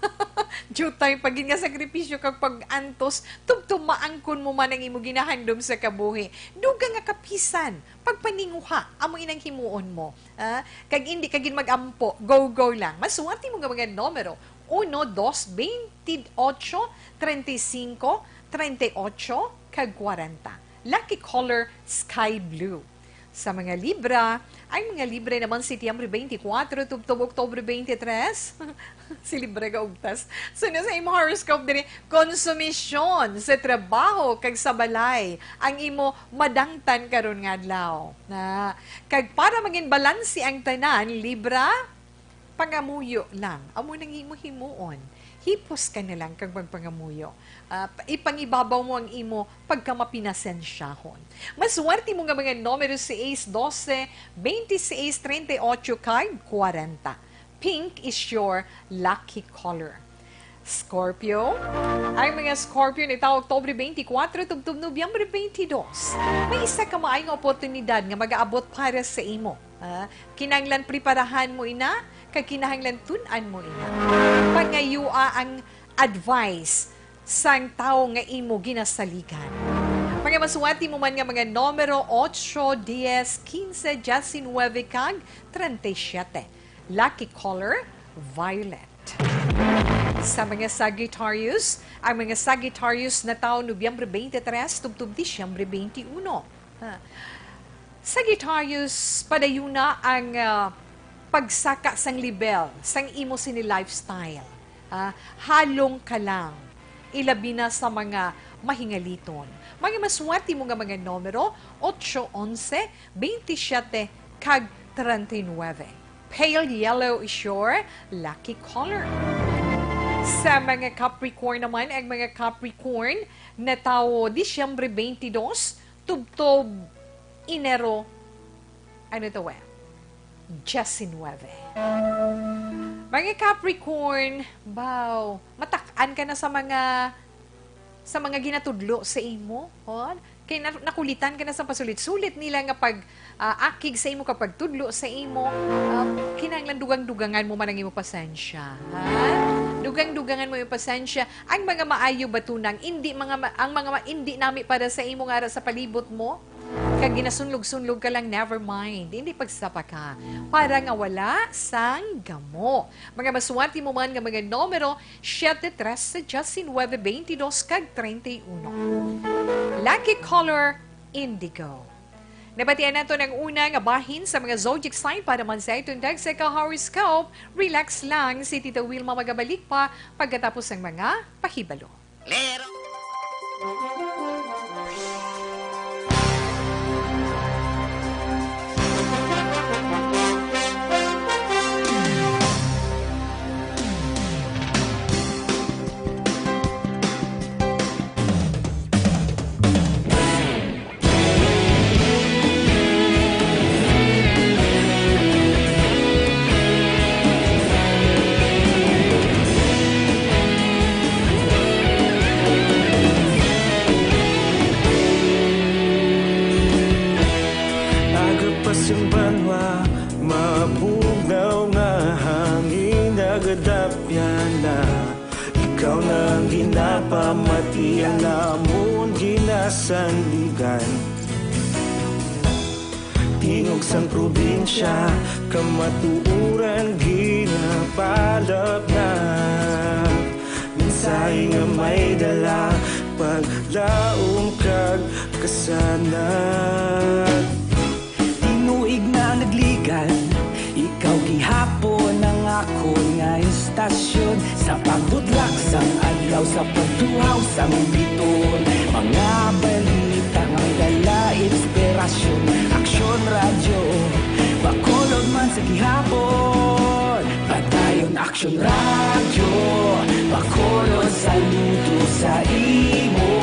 Diutay pa gid nga sakripisyo kag pag-antos, tubtob maangkon mo man ang imo ginahandom sa kabuhi. Dugang nga kapisan, pagpaninguha, amo inang himuon mo. Ah, kag indi ka gid mag-ampo, go-go lang. Masuwat nimo nga mga numero, uno, dos, veintiocho, treinta y cinco, treinta y ocho, kag kwarenta. Lucky color, sky blue. Sa mga Libra, ang mga Libra naman, Setyembre twenty-four tubtob Oktubre twenty-three. Si Libra gaugtas. So, na sa imo horoscope diri, konsumisyon sa trabaho kag sa balay ang imo madangtan karon nga adlaw. Na, kag para mangin balanse ang tanan, Libra, pangamuyo lang. Amo nang imo himuon. Hipos ka na lang kag magpangamuyo. Ah, pa-, ipangibabaw mo ang imo pagkamapinasensyahon. Maswerte mo nga mga numero, sais, dose, beintiseis, treinta y ocho, kag kwarenta. Pink is your lucky color. Scorpio. Ang mga Scorpio ni tawo Oktubre twenty-four tubtob Nobyembre twenty-two. May isa ka maayo nga oportunidad nga magaabot para sa imo. Ah, kinahanglan preparahan mo ina, kag kinahanglan tun-an mo ina. Pangayua ang advice sang tawo nga imo ginasaligan. Mga masuwati mo man nga mga numero, ocho, diez, quince, diecinuebe, kag treinta y siete. Lucky color, violet. Sa mga Sagittarius, ang mga Sagittarius na tawo Nobyembre twenty-three tubtob Disyembre twenty-one. Ha. Sagittarius, padayuna ang, ah, pagsaka sang level sang imo sini lifestyle. Ah, halong ka lang, ilabi na sa mga mahingaliton. Mga maswerte mo nga mga numero, ocho, onse, beintisyete, kag treinta y nuebe. Pale yellow is your lucky color. Sa mga Capricorn naman, ang mga Capricorn na tawo Disyembre twenty-two, tubtob Enero, ano to, eh? Diecinuebe. Mga Capricorn, baw, matak-an ka na sa mga, sa mga ginatudlo sa imo, oh? Kay na-, nakulitan ka na sa pasulit-sulit nila nga pag, ah, akig sa imo kag pagtudlo sa imo, ah, kinahanglan dugang-dugangan mo man ang imo pasensya, ha? Dugang-dugangan mo yung pasensya. Ang mga maayo batunang, indi mga ma-, ang mga ma-, indi nami para sa imo nga ara sa palibot mo, kag ginasunlog-sunlog ka lang, never mind. Hindi pagsapa ka para nga wala sang gamo. Mga maswerte mo man nga mga numero, siete, trese, diecinuebe, veintidós, kag treinta y uno. Lucky color, indigo. Nabatian nato ng una nga bahin sa mga zodiac sign para man sa iton tag sa ka-horoscope. Relax lang, si Tita Wilma magabalik pa pagkatapos ng mga pahibalo. Meron. Kadapyana, ikaw na ang ginapamati, ang amon ginasandigan. Tingog sang probinsya, kamatuoran ginapalapnap. Mensahe nga may dala, paglaom kag kasanag. Tinuig na nagligan, ikaw gihapon ang akon nga istasyon. Sa pagbutlak sang adlaw, sa pagtuhaw sang bituon, mga balita nga may dala inspirasyon. Aksyon Radyo, Bacolod man sa gihapon. Padayon Aksyon Radyo, Bacolod, saludo sa imo.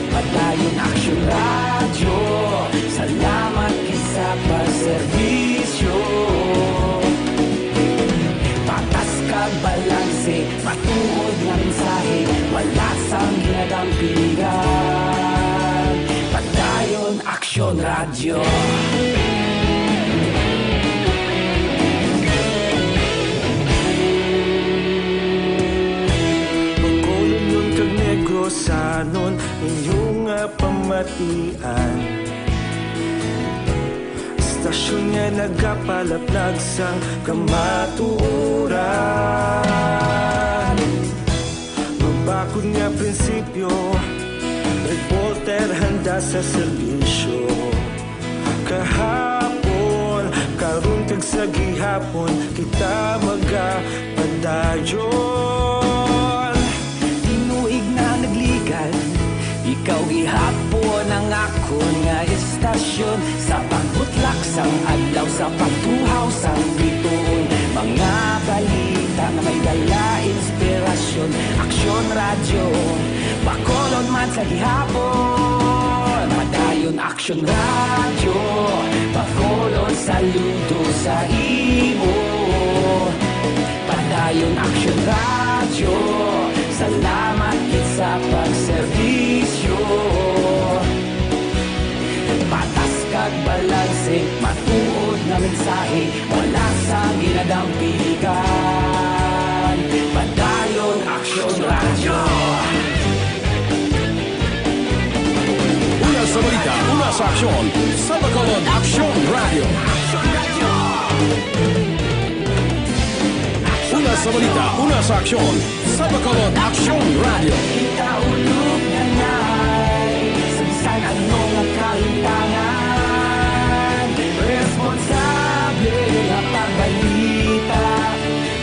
Padayon Aksyon Radyo, salamat gid sa pagserbisyo. Patas kag balanse, matuod nga mensahe, wala sang ginadampigan. Padayon Aksyon Radyo. Bacolodnon kag Negrosanon, inyo nga pamatian. Istasyon nga nagapalaplag sang kamatuoran. Mabakod nga prinsipyo, reporter handa sa serbisyo. Kahapon, karon kag sa gihapon, kita magapadayon. Tinuig na nagligan, ikaw gihapon ang akon nga istasyon. Sa pagbutlak sang adlaw, sa pagtuhaw sang bituon, mga balita nga may dala inspirasyon. Aksyon Radyo, Bacolod man sa gihapon. Padayon Aksyon Radyo, Bacolod, saludo sa imo. Padayon Aksyon Radyo, salamat gid sa pagserbisyo. Patas kag balanse, matuod nga mensahe, wala sang ginadampigan. Padayon Aksyon Radyo. Una sa balita, una sa aksyon, sa Bacolod Aksyon Radyo. Una sa balita, una sa aksyon, sa Bacolod Aksyon Radyo. Kita ulog na nay, sa bisan ano nga kalimtangan, responsable nga pagbalita,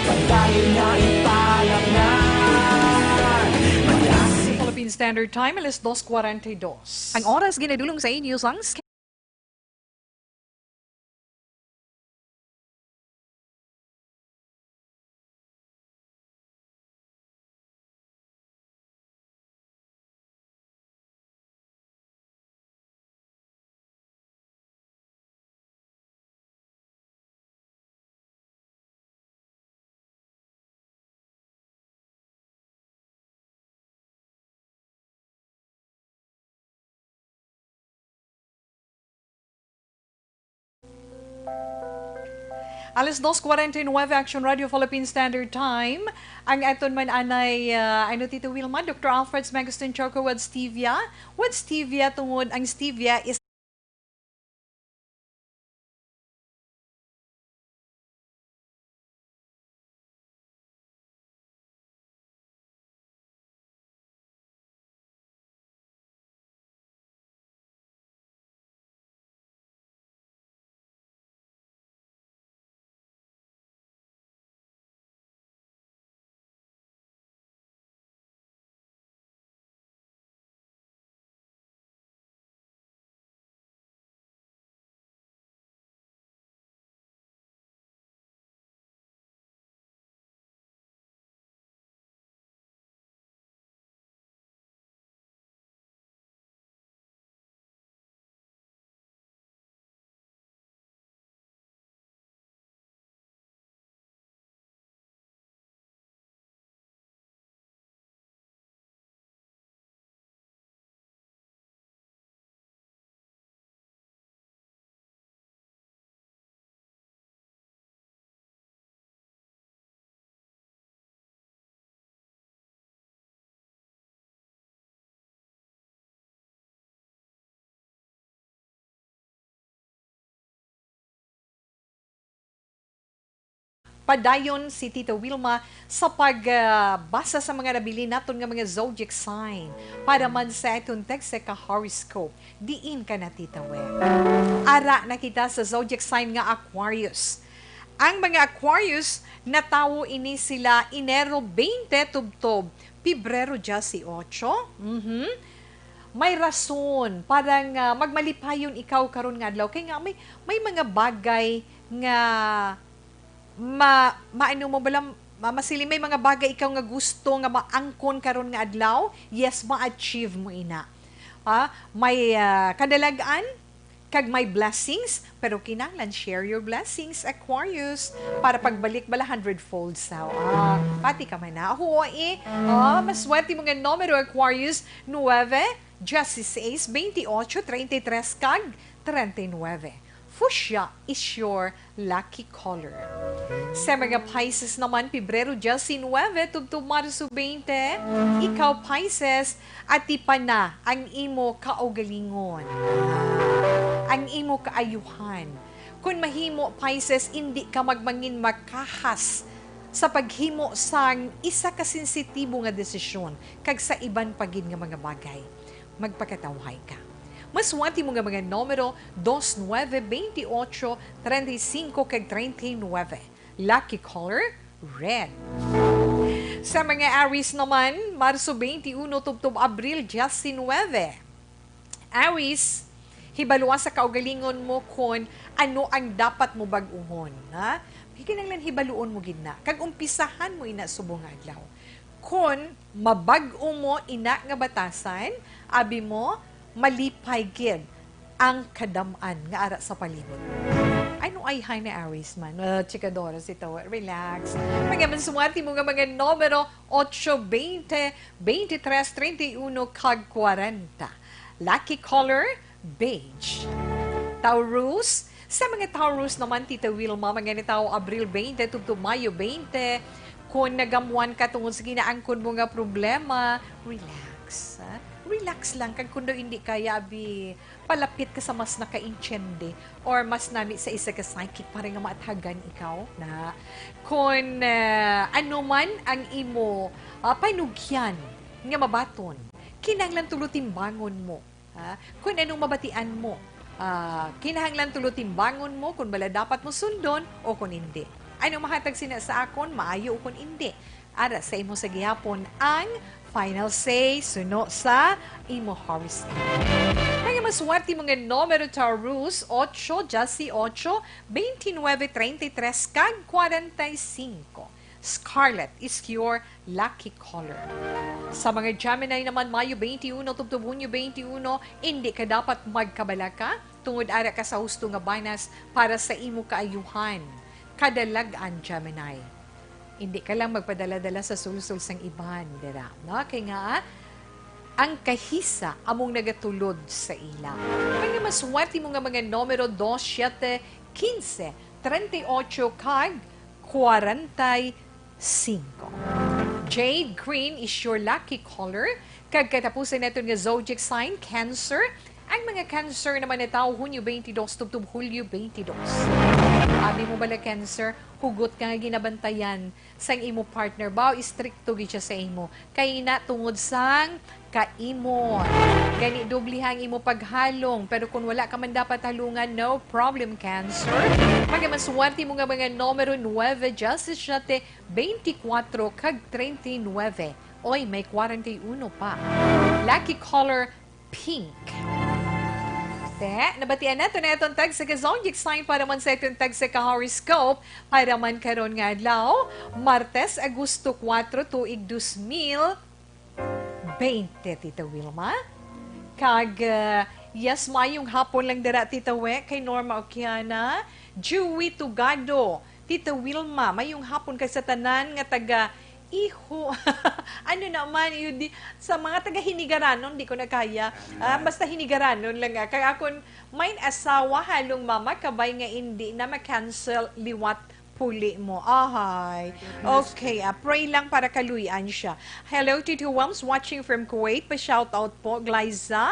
padayon nga ipalapnan. Madasi Philippine Standard Time, alas dos cuarenta y dos. Ang oras ginadulong sa inyo sang Alas dos cuarenta y nueve, Action Radio Philippine Standard Time. Ang aton man anay, ah, ano, Tito Wilma, Doctor Alfred's Megaston Choco with Stevia. With Stevia, tungod ang Stevia is Padayon si Tita Wilma sa pagbasa sa mga nabilin naton nga mga zodiac sign para man sa aton tagsa ka horoscope. Diin ka na, Tita We? Ara na kita sa zodiac sign nga Aquarius. Ang mga Aquarius, natawo ini sila Enero twenty tubtob Pebrero eighteen. Mhm. May rason para nga magmalipayon ikaw karon nga adlaw, kay nga may, may mga bagay nga ma-, maano mo bala, ma-, masili, may mga bagay ikaw nga gusto nga maangkon karon nga adlaw, yes, ma-achieve mo ina. Ha? May, ah, kadalag-an, kag may blessings, pero kinahanglan share your blessings, Aquarius, para pagbalik bala hundredfold sa, ah, pati ka man na. Ako, eh, ah, maswerte mo nga numero, Aquarius, nueve, dieciséis, veintiocho, treinta y tres, kag treinta y nueve. Fuchsia is your lucky color. Sa mga Pisces naman, Pebrero diecinuebe tubtob Marso twenty, ikaw, Pisces, atipan na ang imo kaugalingon, ang imo kaayuhan. Kun mahimo, Pisces, indi ka magmangin makahas sa paghimo sang isa ka sensitibo nga desisyon kag sa iban pa gid nga mga bagay. Magpakatawhay ka. Maswerte mo nga mga numero, dos, nuebe, veintiocho, treinta y cinco, kag treinta y nueve. Lucky color, red. Sa mga Aries naman, Marso twenty-uno tubtob Abril diecinuebe. Aries, hibalua sa kaugalingon mo kon ano ang dapat mo bag-uhon, ha? Kinahanglan hibaluon mo gid na, kag umpisahan mo ina subong nga adlaw. Kon mabag-o mo ina nga batasan, abi mo, malipay gid ang kadam-an nga ara sa palibot. Ano ay hay ni Aries man? Uh, chikadora si Tawa. Relax. Mga maswerte mo nga mga numero, ocho, veinte, veintitrés, treinta y uno, kag kwarenta. Lucky color, beige. Taurus, sa mga Taurus naman, Tita Wilma, mga natawo Abril twenty tubtob Mayo twenty, kung nagamuan ka tungod sa ginaangkon mo nga problema, relax, ha? Relax lang, kag kung daw hindi kaya, abi, palapit ka sa mas nakaintiende or mas nami sa isa ka psychic para nga maatagan ikaw na kung, ah, ano man ang imo, ah, panugyan nga mabaton, kinahanglan tulo timbangon mo, ha? Kung anong mabatian mo, ah, kinahanglan tulo timbangon mo kung bala dapat mo sundon o kung hindi. Ano mahatag sina sa akon, maayo o kung hindi? Ara sa imo sa gihapon ang final say suno sa imo horoscope. Mga maswerte mo nga numero, Taurus, ocho, dieciocho, veintinueve, treinta y tres, kag kwarenta y cinco. Scarlet is your lucky color. Sa mga Gemini naman, Mayo twenty-uno tubtob Hunyo twenty-uno, hindi ka dapat magkabalaka tungod ara ka sa husto nga banas para sa imo kaayuhan. Kadalag-an, Gemini. Hindi ka lang magpadala-dala sa sulsol sang iban, dira, no? Kay nga, ang kahisa among nagatulod sa ila. Mga maswerte mo nga mga numero, dos, siete, quince, treinta y ocho, kag kwarenta y cinco. Jade green is your lucky color. Kag katapusan naton nga zodiac sign, Cancer. Ang mga Cancer naman natawo Hunyo twenty-dos tubtob Hulyo twenty-dos. Abi mo bala, Cancer, hugot ka nga ginabantayan sang imo partner, ba, istrikto gid siya sa imo. Kay na tungod sang kaimon. Gani, dobliha ang imo paghalong, pero kung wala ka man dapat halungan, no problem, Cancer. Mga maswerte mo nga mga numero, nueve, diecisiete, veinticuatro, kag treinta y nueve. Oy, may kwarenta y uno pa. Lucky color, pink. Te, nabatian nato na itong tagsa ka zodiac sign para man sa itong tagsa ka horoscope para man karon nga adlaw, Martes, Agosto kuwatro, tuig dos mil baynte, Tita Wilma. Kag, uh, yes, mayong hapon lang dira, Tita We, kay Norma Okiana, Jewy Tugado, Tita Wilma, mayong hapon kay sa tanan nga taga Iho. Ano naman, yun di, sa mga taga Hinigaranon, di ko na kaya. Ah, basta Hinigaranon lang nga. Kay akon, may asawa, halong mama, kabay nga indi na ma-cancel liwat Puli mo. Ahay. Okay, ah, pray lang para kaluy-an siya. Hello, Tito Wams, watching from Kuwait. Pa-shoutout po, Glyza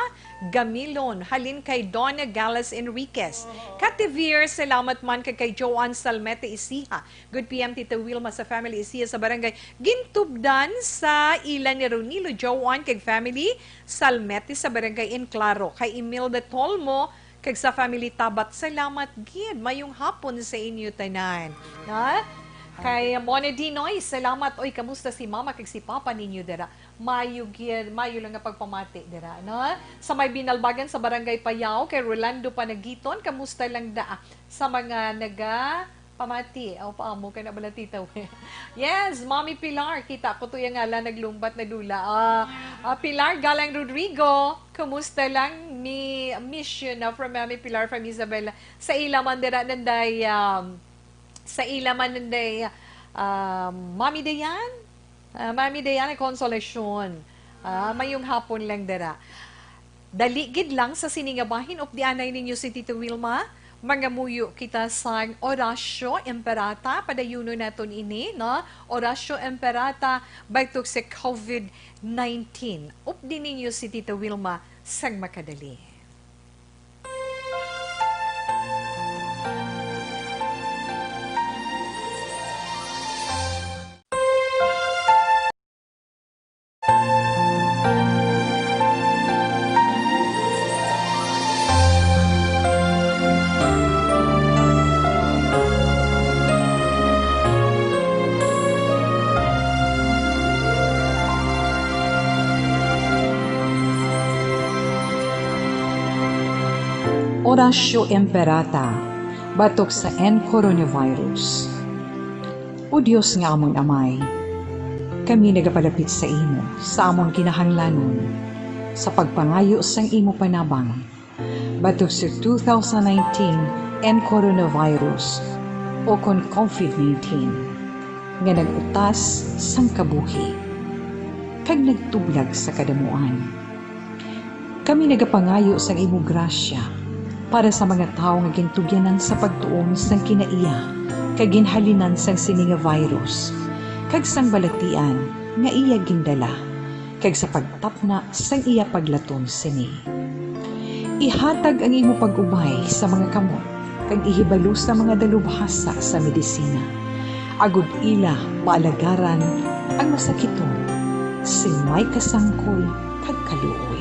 Gamilon. Halin kay Donna Galas Enriquez. Kativir, salamat man kay, kay Joanne Salmete Isiha. Good P M, Tita Wilma, sa family Isiha sa barangay Gintubdan sa ila ni Ronilo Joanne kag family Salmete sa barangay Enclaro. Kay Imelda Tolmo, kag sa family Tabat, salamat gid. Mayong hapon sa inyo tanan. Na? Kay Mona Dinoy, salamat. Oy, kamusta si Mama kag si Papa ninyo dira? Mayo gid, mayo lang nga pagpamati dira, no? Sa may Binalbagan sa Barangay Payao, kay Rolando Panagiton, kamusta lang da? Sa mga naga pamati, o paamo ka na bala, Tita Wen? Yes, Mommy Pilar, kita ko to yung ngalan, naglumbat na dula. Ah, ah, Pilar Galang Rodrigo, kumusta lang ni Mission na from Mommy Pilar from Isabela? Sa ila man dira nanday, um, sa ila man nanday, um, Mommy Dayan? Ah, Mommy Dayan, Consolacion. Ah, mayong hapon lang dira. Dali gid lang sa sini nga bahin, updianay ninyo si Tito Wilma. Mangamuyo kita sang Oratio Imperata. Padayunon naton ini, no? Oratio Imperata batok sa covid nineteen. Updi ninyo si Tito Wilma sang makadali. Oratio Imperata, batok sa N coronavirus. O Dios nga amon Amay, kami nagapalapit sa imo sa amon kinahanglanon sa pagpangayo sang imo panabang batok sa two thousand nineteen N coronavirus, o kon covid nineteen, nga nag-utas sang kabuhi kag nagtublag sa kadamuan. Kami nagapangayo sang imo grasya para sa mga tawo nga gintugyanan sa pagtuon sang kinaiya kag ginhalinan sang sini nga virus kag sang balatian nga iya gindala, kag sa pagtapna sang iya paglaton sini. Ihatag ang imo pag-ubay sa mga kamot kag ihibalo sa mga dalubhasa sa medisina, agod ila maalagaran ang masakiton sing may kasangkol kag kaluoy.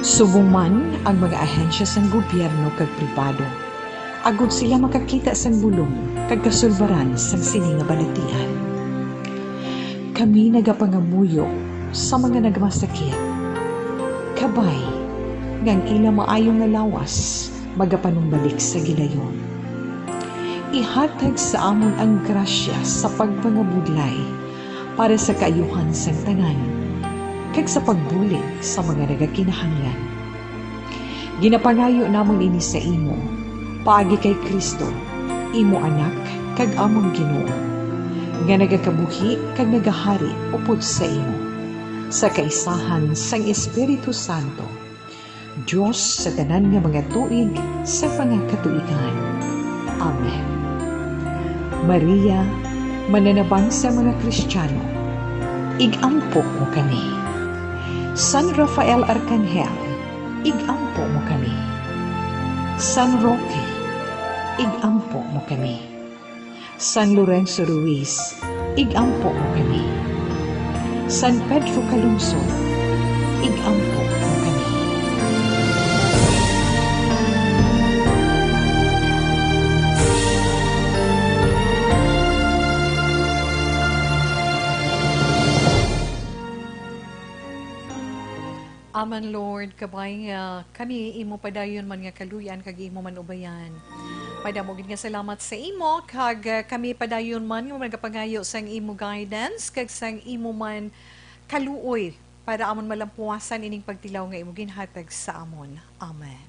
Subong man ang mga ahensya sang gobyerno kag pribado, agod sila makakita sang bulong kag kasulbaran sang sini nga balatian. Kami nagapangamuyo sa mga nagmasakit, kabay nga ang ila maayo nga lawas magapanumbalik sa gilayon. Ihatag sa amon ang grasya sa pagpangabudlay para sa kaayuhan sang tanan, kag sa pagbulig sa mga nagakinahanglan. Ginapangayo namon ini sa imo, paagi kay Cristo, imo Anak kag amon Ginoo, nga nagakabuhi kag nagahari upod sa imo, sa kaisahan sang Espiritu Santo, Dios sa tanan nga mga tuig sa mga katuigan. Amen. Maria, mananabang sa mga Kristiyano, ig-ampo mo kami. San Rafael Arcangel, ig-ampo mo kami. San Roque, ig-ampo mo kami. San Lorenzo Ruiz, ig-ampo mo kami. San Pedro Calungsod, ig-ampo mo kami. Amen, Lord, kabay nga kami imo padayon man nga kaluy-an kag imo man ubayan. Madamo gid nga salamat sa imo, kag, ah, kami padayon man nga nagapangayo sang imo guidance kag sang imo man kaluoy para amon malampuasan ining pagtilaw nga imo ginhatag sa amon. Amen.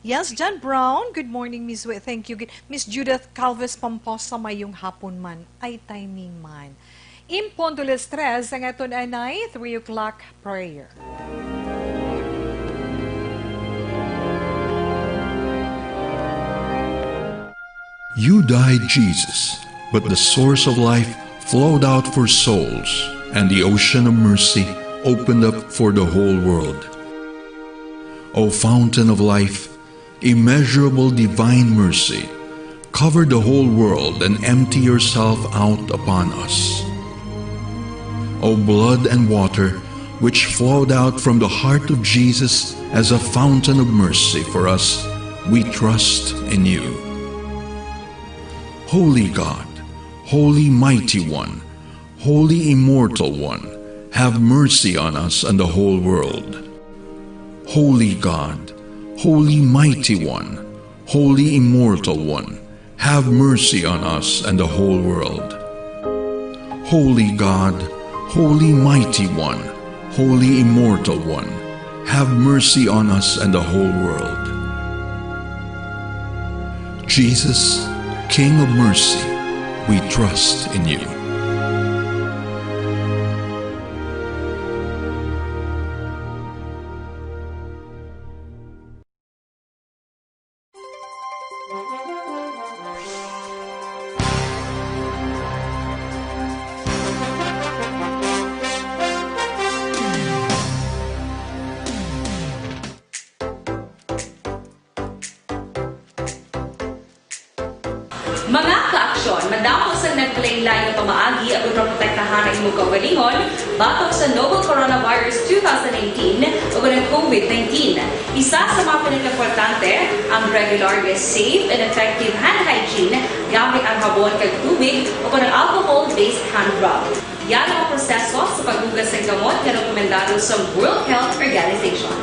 Yes, John Brown. Good morning, Miss Wi. Thank you. Miss Judith Calves Pomposa, mayong hapon man. Ay, timing man. Imponto las tres ang aton anay, three o'clock prayer. You died, Jesus, but the source of life flowed out for souls, and the ocean of mercy opened up for the whole world. O fountain of life, immeasurable divine mercy, cover the whole world and empty yourself out upon us. O blood and water, which flowed out from the heart of Jesus as a fountain of mercy for us, we trust in you. Holy God, Holy Mighty One, Holy Immortal One, have mercy on us and the whole world. Holy God, Holy Mighty One, Holy Immortal One, have mercy on us and the whole world. Holy God, Holy Mighty One, Holy Immortal One, have mercy on us and the whole world. Jesus, King of mercy, we trust in you. Mga kaaksyon, madamo sang nagkalainlain nga pamaagi ang pagprotektahan ang imong kaugalingon batok sa novel coronavirus two thousand nineteen o ang COVID nineteen. Isa sa mga pinakaimportante, ang regular nga safe and effective hand hygiene gamit ang habon kag tubig o ang alcohol-based hand rub. Yari ang proseso sa paghugas sang kamot nga rekomendado sa World Health Organization.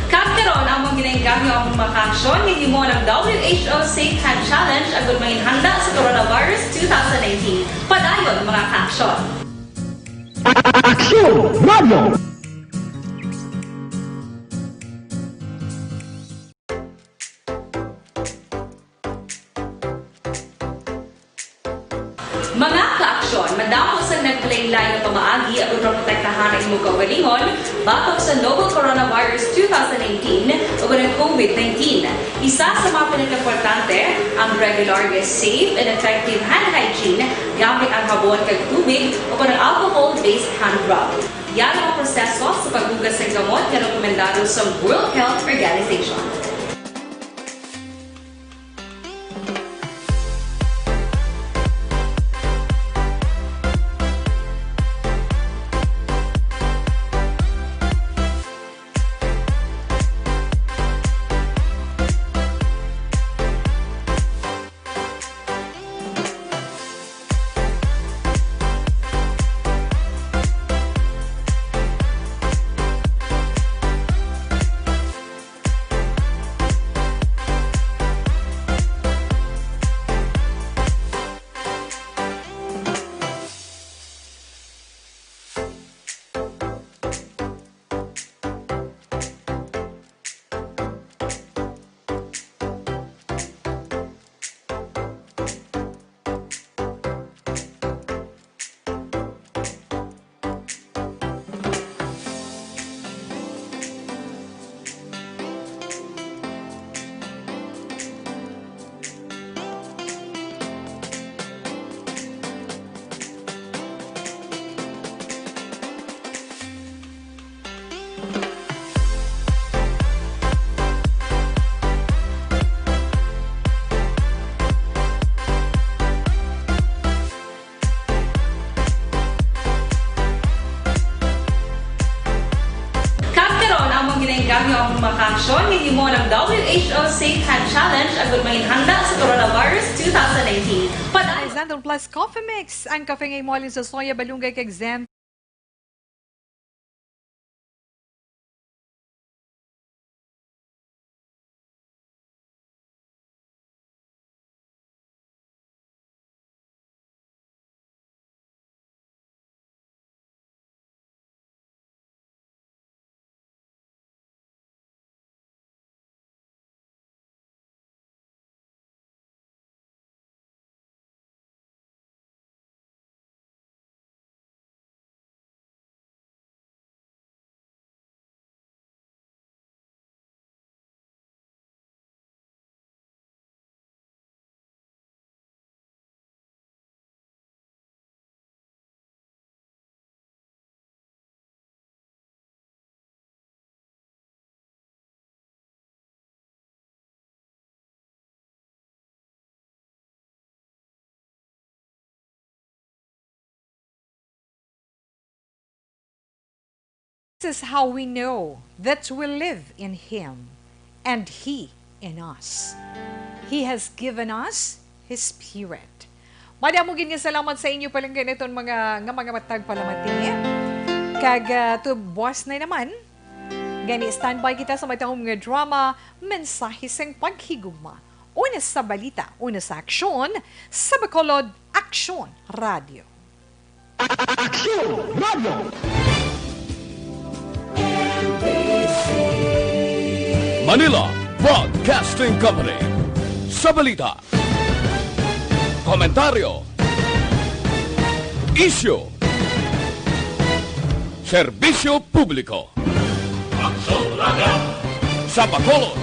Kag karon, amon ginainggangyo ang mga kaaksyon nga ginhimo ng W H O Safe Hand Challenge agud manginhanda sa coronavirus two thousand nineteen. Padayon, mga kaaksyon. Aksyon Radio! Mga kaaksyon, madamo sang nagkalainlain nga pamaagi ang pagprotektahan ang imong kaugalingon batok sa novel coronavirus two thousand nineteen o ang COVID nineteen. Isa sa mga pinakaimportante, ang regular nga safe and effective hand hygiene gamit ang habon kag tubig o ang alcohol-based hand rub. Yari ang proseso sa paghugas sang kamot nga rekomendado sa World Health Organization. Ang makaaksyon nga himo ng W H O Safe Hand Challenge agud manginhanda sa Coronavirus two thousand nineteen. Padala Alexander Plus Coffee Mix, ang kape nga imo halin sa soya, balunggay, kag Zen. This is how we know that we live in Him and He in us. He has given us His Spirit. Madamo gid nga salamat sa inyo palangga niton mga, nga mga matag palamati. Kag, ah, tubuas na naman. Gani, standby kita sa matahom nga drama, Mensahe sang Paghigugma. Una sa balita, una sa aksyon, sa Bacolod, Aksyon Radio. Aksyon Radio. Manila Broadcasting Company. Sa balita, komentaryo, isyu, serbisyo publiko. Aksyon Radio. Sa Bacolod,